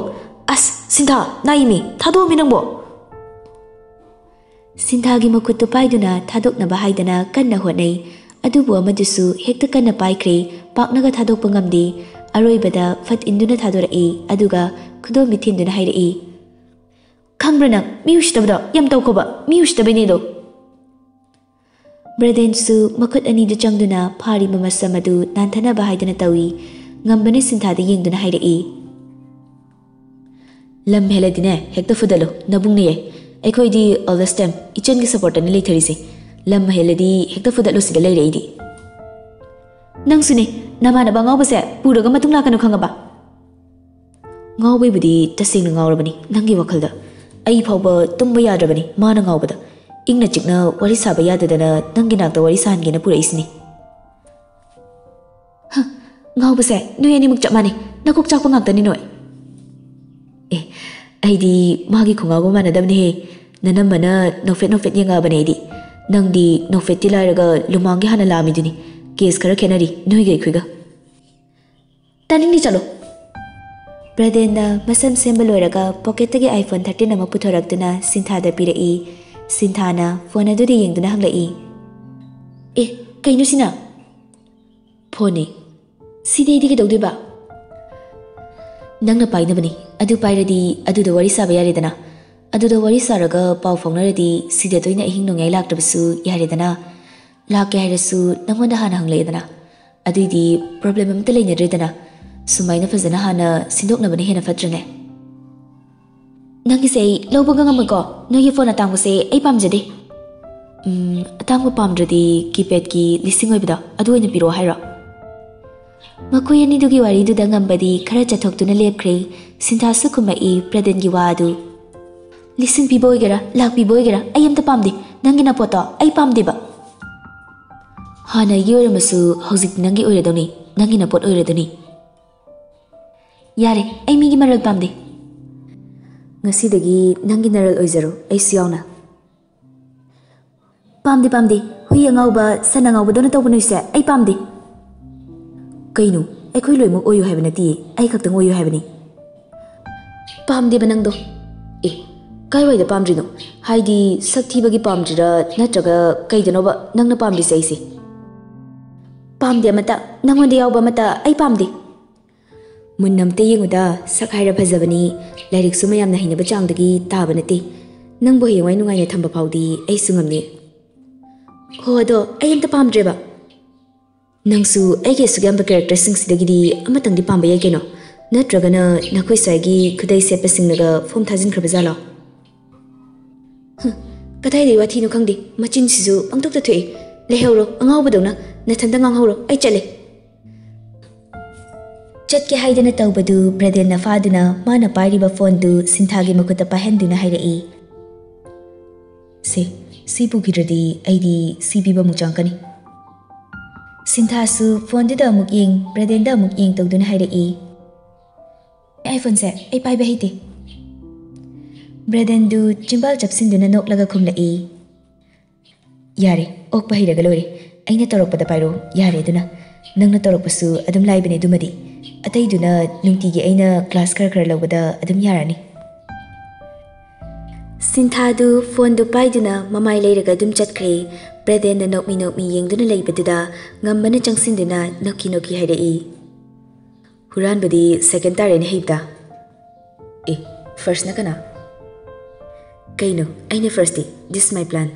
ꯑꯁ, ꯁꯤꯟꯊꯥ, ꯅꯥꯏꯃꯤ, ꯊꯥꯗꯣꯛꯑꯃꯤ ꯅꯪꯕꯣ꯫" ꯁꯤꯟꯊꯥꯒꯤ ꯃꯈꯨꯠꯇꯨ ꯄꯥꯏꯗꯨꯅ ꯊꯥꯗꯣꯛꯅꯕ ꯍꯥꯏꯗꯅ ꯀꯟꯅ ꯍꯣꯠꯅꯩ꯫ ꯑꯗꯨꯕꯨ ꯑꯃꯗꯨꯁꯨ ꯍꯦꯛꯇ ꯀꯟꯅ ꯄꯥꯏꯈ꯭ꯔꯦ, ꯄꯥꯛꯅꯒ ꯊꯥꯗꯣꯛꯄ ꯉꯝꯗꯦ꯫ ꯑꯔꯣꯏꯕꯗ ꯐꯠ ꯏꯟꯗꯨꯅ ꯊꯥꯗꯣꯔꯛꯏ, ꯑꯗꯨꯒ ꯈꯨꯗꯣꯝꯕꯤ ꯊꯤꯟꯗꯨꯅ ꯍꯥꯏꯔꯛꯏ, "ꯈꯪꯕ꯭ꯔꯥ ꯅꯪ, ꯃꯤ ꯎꯁꯤꯠꯇꯕꯗꯣ ꯌꯥꯝ ꯇꯧꯈꯣꯕ, ꯃꯤ ꯎꯁꯤꯠꯇꯕꯩꯅꯦꯗꯣ꯫" ꯕ꯭ꯔꯗꯦꯟꯁꯨ ꯃꯈꯨꯠ ꯑꯅꯤꯗꯨ ꯆꯪꯗꯨꯅ ꯐꯥꯔꯤꯕ ꯃꯁꯝ ꯑꯗꯨ ꯅꯥꯟꯊꯅꯕ ꯍꯥꯏꯗꯨꯅ ꯇꯧꯏ꯫ ꯉꯝꯕꯅ ꯁꯤꯟꯊꯥꯗ ꯌꯦꯡꯗꯨꯅ ꯍꯥꯏꯔꯛꯏ, "ꯂꯝ ꯍꯦꯜꯂꯗꯤꯅꯦ, ꯍꯦꯛꯇ ꯐꯨꯗꯠꯂꯨ, ꯅꯕꯨꯡꯅ ꯌꯥꯏ꯫ ꯑꯩꯈꯣꯏꯗꯤ always time ꯏꯆꯟꯒꯤ supportꯇꯅꯤ ꯂꯩꯊꯔꯤꯁꯦ꯫ ꯂꯝ ꯍꯦꯜꯂꯗꯤ ꯍꯦꯛꯇ ꯐꯨꯗꯠꯂꯨ, ꯁꯤꯗ ꯂꯩꯔꯦ ꯑꯩꯗꯤ꯫" "ꯅꯪꯁꯨꯅꯦ, ꯅꯃꯥꯟꯅꯕ ꯑꯉꯥꯎꯕꯁꯦ ꯄꯨꯔꯒ ꯃꯇꯨꯡ ꯂꯥꯛꯀꯅꯨ, ꯈꯪꯉꯕ?" "ꯉꯥꯎꯕꯩꯕꯨꯗꯤ ꯇꯁꯦꯡꯅ ꯉꯥꯎꯔꯕꯅꯤ ꯅꯪꯒꯤ ꯋꯥꯈꯜꯗ꯫ ꯑꯩ ꯐꯥꯎꯕ ꯇꯨꯝꯕ ꯌꯥꯗ꯭ꯔꯕꯅꯤ ꯃꯥꯅ ꯉꯥꯎꯕꯗ꯫ ꯏꯪꯅ ꯆꯤꯛꯅ ꯋꯥꯔꯤ ꯁꯥꯕ ꯌꯥꯗꯗꯅ ꯅꯪꯒꯤ ꯅꯥꯛꯇ ꯋꯥꯔꯤ ꯁꯥꯍꯟꯒꯦꯅ ꯄꯨꯔꯛꯏꯁꯤꯅꯤ꯫" "ꯍ, ꯉꯥꯎꯕꯁꯦ ꯅꯣꯏ ꯑꯅꯤꯃꯛ ꯆꯞ ꯃꯥꯟꯅꯩ, ꯅꯀꯣꯛ ꯆꯥꯛꯄ ꯉꯥꯛꯇꯅꯤ ꯅꯣꯏ꯫" "ꯑꯦ, ꯑꯩꯗꯤ ꯃꯥꯒꯤ ꯈꯣꯡꯒꯥꯎꯒ ꯃꯥꯟꯅꯗꯕꯅꯦꯍꯦ꯫ ꯅꯅꯝꯃꯅ ꯅꯣꯛꯐꯦꯠ ꯅꯣꯛꯐꯦꯠ ꯌꯦꯡꯉꯛꯑꯕꯅꯦ ꯑꯩꯗꯤ꯫ ꯅꯪꯗꯤ ꯅꯣꯛꯐꯦꯠꯇꯤ ꯂꯥꯏꯔꯒ ꯂꯨꯃꯥꯡꯒꯤ ꯍꯥꯟꯅ ꯂꯥꯝꯃꯤꯗꯨꯅꯤ꯫ Case ꯈꯔ ꯈꯦꯠꯅꯔꯤ ꯅꯣꯏꯒ ꯑꯩꯈꯣꯏꯒ꯫" "ꯇꯥꯅꯤꯡꯗꯦ, ꯆꯠꯂꯣ꯫" ꯕ꯭ꯔꯗꯦꯟꯅ ꯃꯁꯝ ꯁꯦꯝꯕ ꯂꯣꯏꯔꯒ pocketꯇꯒꯤ iPhone thirteen ꯑꯃ ꯄꯨꯊꯣꯔꯛꯇꯨꯅ ꯁꯤꯟꯊꯥꯗ ꯄꯤꯔꯛꯏ꯫ ꯁꯤꯟꯊꯥꯅ phone ꯑꯗꯨꯗ ꯌꯦꯡꯗꯨꯅ ꯍꯪꯂꯛꯏ, "ꯑꯦ, ꯀꯩꯅꯣ ꯁꯤꯅ?" "Phoneꯅꯦ꯫ ꯁꯤꯗꯤ ꯑꯩꯗꯤ ꯀꯩꯗꯧꯗꯣꯏꯕ?" "ꯅꯪꯅ ꯄꯥꯏꯅꯕꯅꯤ꯫ ꯑꯗꯨ ꯄꯥꯏꯔꯗꯤ ꯑꯗꯨꯗ ꯋꯥꯔꯤ ꯁꯥꯕ ꯌꯥꯔꯦꯗꯅ꯫ ꯑꯗꯨꯗ ꯋꯥꯔꯤ ꯁꯥꯔꯒ ꯄꯥꯎ ꯐꯥꯎꯅꯔꯗꯤ ꯁꯤꯗ ꯇꯣꯏꯅ ꯑꯍꯤꯡ ꯅꯣꯡꯌꯥꯏ ꯂꯥꯛꯇꯕꯁꯨ ꯌꯥꯔꯦꯗꯅ꯫ ꯂꯥꯛꯀꯦ ꯍꯥꯏꯔꯁꯨ ꯅꯪꯉꯣꯟꯗ ꯍꯥꯟꯅ ꯍꯪꯂꯛꯑꯦꯗꯅ꯫ ꯑꯗꯨꯏꯗꯤ problem ꯑꯝꯇ ꯂꯩꯅꯗ꯭ꯔꯦꯗꯅ꯫ ꯁꯨꯃꯥꯏꯅ ꯐꯖꯅ ꯍꯥꯟꯅ ꯁꯤꯟꯗꯣꯛꯅꯕꯅ ꯍꯦꯟꯅ ꯐꯠꯇ꯭ꯔꯅꯦ?" "ꯅꯪꯒꯤꯁꯦ ꯑꯩ ꯂꯧꯕꯒ ꯉꯝꯃꯣꯏꯀꯣ꯫ ꯅꯣꯏꯒꯤ phone ꯑꯇꯥꯡꯕꯁꯦ ꯑꯩ ꯄꯥꯝꯖꯗꯦ꯫" "ꯎꯝ, ꯑꯇꯥꯡꯕ ꯄꯥꯝꯗ꯭ꯔꯗꯤ ꯀꯤꯄꯦꯗꯀꯤ ꯂꯤꯁꯤꯡ ꯑꯣꯏꯕꯗꯣ, ꯑꯗꯨ ꯑꯣꯏꯅ ꯄꯤꯔꯛꯑꯣ ꯍꯥꯏꯔꯣ?" ꯃꯈꯣꯏ ꯑꯅꯤꯗꯨꯒꯤ ꯋꯥꯔꯤꯗꯨꯗ ꯉꯝꯕꯗꯤ ꯈꯔ ꯆꯠꯊꯣꯛꯇꯨꯅ ꯂꯦꯞꯈ꯭ꯔꯦ꯫ ꯁꯤꯟꯊꯥꯁꯨ ꯈꯨꯝꯃꯛꯏ ꯄ꯭ꯔꯗꯦꯟꯒꯤ ꯋꯥ ꯑꯗꯨ꯫ "ꯂꯤꯁꯤꯡ ꯄꯤꯕ ꯑꯣꯏꯒꯦꯔꯥ, ꯂꯥꯛ ꯄꯤꯕ ꯑꯣꯏꯒꯦꯔꯥ, ꯑꯩ ꯑꯝꯇ ꯄꯥꯝꯗꯦ꯫ ꯅꯪꯒꯤ ꯅꯄꯣꯠꯇꯣ ꯑꯩ ꯄꯥꯝꯗꯦꯕ꯫ ꯍꯥꯟꯅ ꯑꯩꯒꯤ ꯑꯣꯏꯔꯝꯃꯁꯨ ꯍꯧꯖꯤꯛꯇꯤ ꯅꯪꯒꯤ ꯑꯣꯏꯔꯗꯧꯅꯤ, ꯅꯪꯒꯤ ꯅꯄꯣꯠ ꯑꯣꯏꯔꯗꯧꯅꯤ꯫ ꯌꯥꯔꯦ, ꯑꯩ ꯃꯤꯒꯤ ꯃꯔꯜ ꯄꯥꯝꯗꯦ꯫ ꯉꯁꯤꯗꯒꯤ ꯅꯪꯒꯤ ꯅꯔꯜ ꯑꯣꯏꯖꯔꯣ, ꯑꯩꯁꯨ ꯌꯥꯎꯅ꯫" "ꯄꯥꯝꯗꯦ, ꯄꯥꯝꯗꯦ꯫ ꯍꯨꯏ ꯑꯉꯥꯎꯕ, ꯁꯟ ꯑꯉꯥꯎꯕꯗꯧꯅ ꯇꯧꯕ ꯅꯣꯏꯁꯦ ꯑꯩ ꯄꯥꯝꯗꯦ꯫" "ꯀꯩꯅꯣ? ꯑꯩꯈꯣꯏ ꯂꯣꯏꯅꯃꯛ ꯑꯣꯏꯌꯨ ꯍꯥꯏꯕ ꯅꯠꯇꯤꯌꯦ, ꯑꯩ ꯈꯛꯇꯪ ꯑꯣꯏꯌꯨ ꯍꯥꯏꯕꯅꯤ꯫" "ꯄꯥꯝꯗꯦꯕ ꯅꯪꯗꯣ꯫" "ꯑꯦ, ꯀꯥꯏꯋꯥꯏꯗ ꯄꯥꯝꯗ꯭ꯔꯤꯅꯣ? ꯍꯥꯏꯗꯤ ꯁꯛ ꯊꯤꯕꯒꯤ ꯄꯥꯝꯗ꯭ꯔꯤꯔꯥ, ꯅꯠꯇ꯭ꯔꯒ ꯀꯩꯗꯅꯣꯕ ꯅꯪꯅ ꯄꯥꯝꯗ꯭ꯔꯤꯁꯦ ꯑꯩꯁꯦ?" "ꯄꯥꯝꯗꯦ ꯑꯃꯠꯇ, ꯅꯪꯉꯣꯟꯗ ꯌꯥꯎꯕ ꯑꯃꯠꯇ ꯑꯩ ꯄꯥꯝꯗꯦ꯫" "ꯃꯨꯟꯅ ꯑꯝꯇ ꯌꯦꯡꯉꯨꯗ, ꯁꯛ ꯍꯥꯏꯔ ꯐꯖꯕꯅꯤ, ꯂꯥꯏꯔꯤꯛꯁꯨ ꯃꯌꯥꯝꯅ ꯍꯩꯅꯕ ꯆꯥꯡꯗꯒꯤ ꯇꯥꯕ ꯅꯠꯇꯦ꯫ ꯅꯪꯕꯨ ꯍꯌꯦꯡꯋꯥꯏ ꯅꯨꯡꯉꯥꯏꯅ ꯊꯝꯕ ꯐꯥꯎꯗꯤ ꯑꯩꯁꯨ ꯉꯝꯅꯤ꯫" "ꯍꯣ, ꯑꯗꯣ ꯑꯩ ꯑꯝꯇ ꯄꯥꯝꯗ꯭ꯔꯦꯕ꯫" "ꯅꯪꯁꯨ ꯑꯩꯒꯤ ꯑꯁꯨꯛ ꯌꯥꯝꯕ ꯀꯦꯔꯦꯛꯇꯔꯁꯤꯡꯁꯤꯗꯒꯤꯗꯤ ꯑꯃꯇꯪꯗꯤ ꯄꯥꯝꯕ ꯌꯥꯏ ꯀꯩꯅꯣ? ꯅꯠꯇ꯭ꯔꯒꯅ ꯅꯈꯣꯏ ꯁ꯭ꯋꯥꯏꯒꯤ ꯈꯨꯗꯩ ꯁꯦꯠꯄꯁꯤꯡꯅꯒ ꯐꯣꯝ ꯊꯥꯖꯤꯟꯈ꯭ꯔꯕ ꯖꯥꯠꯂꯣ?" "ꯍꯨꯝ, ꯀꯗꯥꯏꯗꯒꯤ ꯋꯥꯊꯤꯅꯣ ꯈꯪꯗꯦ, ꯃꯆꯤꯟꯁꯤꯁꯨ ꯄꯪꯊꯣꯛꯇ ꯊꯣꯛꯏ꯫ ꯂꯩꯍꯧꯔꯣ, ꯑꯉꯥꯎꯕꯗꯧꯅ ꯅꯊꯟꯇ ꯉꯥꯡꯍꯧꯔꯣ, ꯑꯩ ꯆꯠꯂꯦ꯫" ꯆꯠꯀꯦ ꯍꯥꯏꯗꯅ ꯇꯧꯕꯗꯨ ꯕ꯭ꯔꯗꯦꯟꯅ ꯐꯥꯗꯨꯅ ꯃꯥꯅ ꯄꯥꯏꯔꯤꯕ ꯐꯣꯟꯗꯨ ꯁꯤꯟꯊꯥꯒꯤ ꯃꯈꯨꯠꯇ ꯄꯥꯏꯍꯟꯗꯨꯅ ꯍꯥꯏꯔꯛꯏ, "ꯁꯦ, ꯁꯤ ꯄꯨꯈꯤꯗ꯭ꯔꯗꯤ ꯑꯩꯗꯤ ꯁꯤ ꯄꯤꯕ ꯑꯃꯨꯛ ꯆꯪꯉꯛꯀꯅꯤ꯫" ꯁꯤꯟꯊꯥꯁꯨ ꯐꯣꯟꯗꯨꯗ ꯑꯃꯨꯛ ꯌꯦꯡ, ꯕ꯭ꯔꯗꯦꯟꯗ ꯑꯃꯨꯛ ꯌꯦꯡ ꯇꯧꯗꯨꯅ ꯍꯥꯏꯔꯛꯏ, "ꯑꯥꯏꯐꯣꯟꯁꯦ ꯑꯩ ꯄꯥꯏꯕ ꯍꯩꯇꯦ꯫" ꯕ꯭ꯔꯗꯦꯟꯗꯨ ꯆꯤꯝꯕꯥꯜ ꯆꯞꯁꯤꯟꯗꯨꯅ ꯅꯣꯛꯂꯒ ꯈꯨꯝꯂꯛꯏ, "ꯌꯥꯔꯦ, ꯑꯣꯛꯄ ꯍꯩꯔꯒ ꯂꯣꯏꯔꯦ꯫ ꯑꯩꯅ ꯇꯧꯔꯛꯄꯗ ꯄꯥꯏꯔꯣ, ꯌꯥꯔꯦ ꯑꯗꯨꯅ꯫ ꯅꯪꯅ ꯇꯧꯔꯛꯄꯁꯨ ꯑꯗꯨꯝ ꯂꯥꯏꯕꯅꯦ ꯑꯗꯨꯃꯗꯤ꯫ ꯑꯇꯩꯗꯨꯅ ꯅꯨꯡꯇꯤꯒꯤ ꯑꯩꯅ ꯀ꯭ꯂꯥꯁ ꯈꯔ ꯈꯔ ꯂꯧꯕꯗ ꯑꯗꯨꯝ ꯌꯥꯔꯅꯤ꯫" ꯁꯤꯟꯊꯥꯗꯨ ꯐꯣꯟꯗꯨ ꯄꯥꯏꯗꯨꯅ ꯃꯃꯥꯏ ꯂꯩꯔꯒ ꯑꯗꯨꯝ ꯆꯠꯈ꯭ꯔꯦ꯫ ꯕ꯭ꯔꯗꯦꯟꯅ ꯅꯣꯛꯃꯤ ꯅꯣꯛꯃꯤ ꯌꯦꯡꯗꯨꯅ ꯂꯩꯕꯗꯨꯗ ꯉꯝꯕꯅ ꯆꯪꯁꯤꯟꯗꯨꯅ ꯅꯣꯛꯈꯤ ꯅꯣꯛꯈꯤ ꯍꯥꯏꯔꯛꯏ, "ꯍꯨꯔꯥꯟꯕꯗꯤ ꯁꯦꯀꯦꯟ ꯇꯥꯔꯦꯅꯦ ꯍꯩꯕꯗ꯫ ꯑꯦ, ꯐꯥꯔꯁꯅ ꯀꯅꯥ?" "ꯀꯩꯅꯣ, ꯑꯩꯅ ꯐꯥꯔꯁꯇꯤ, this my plan꯫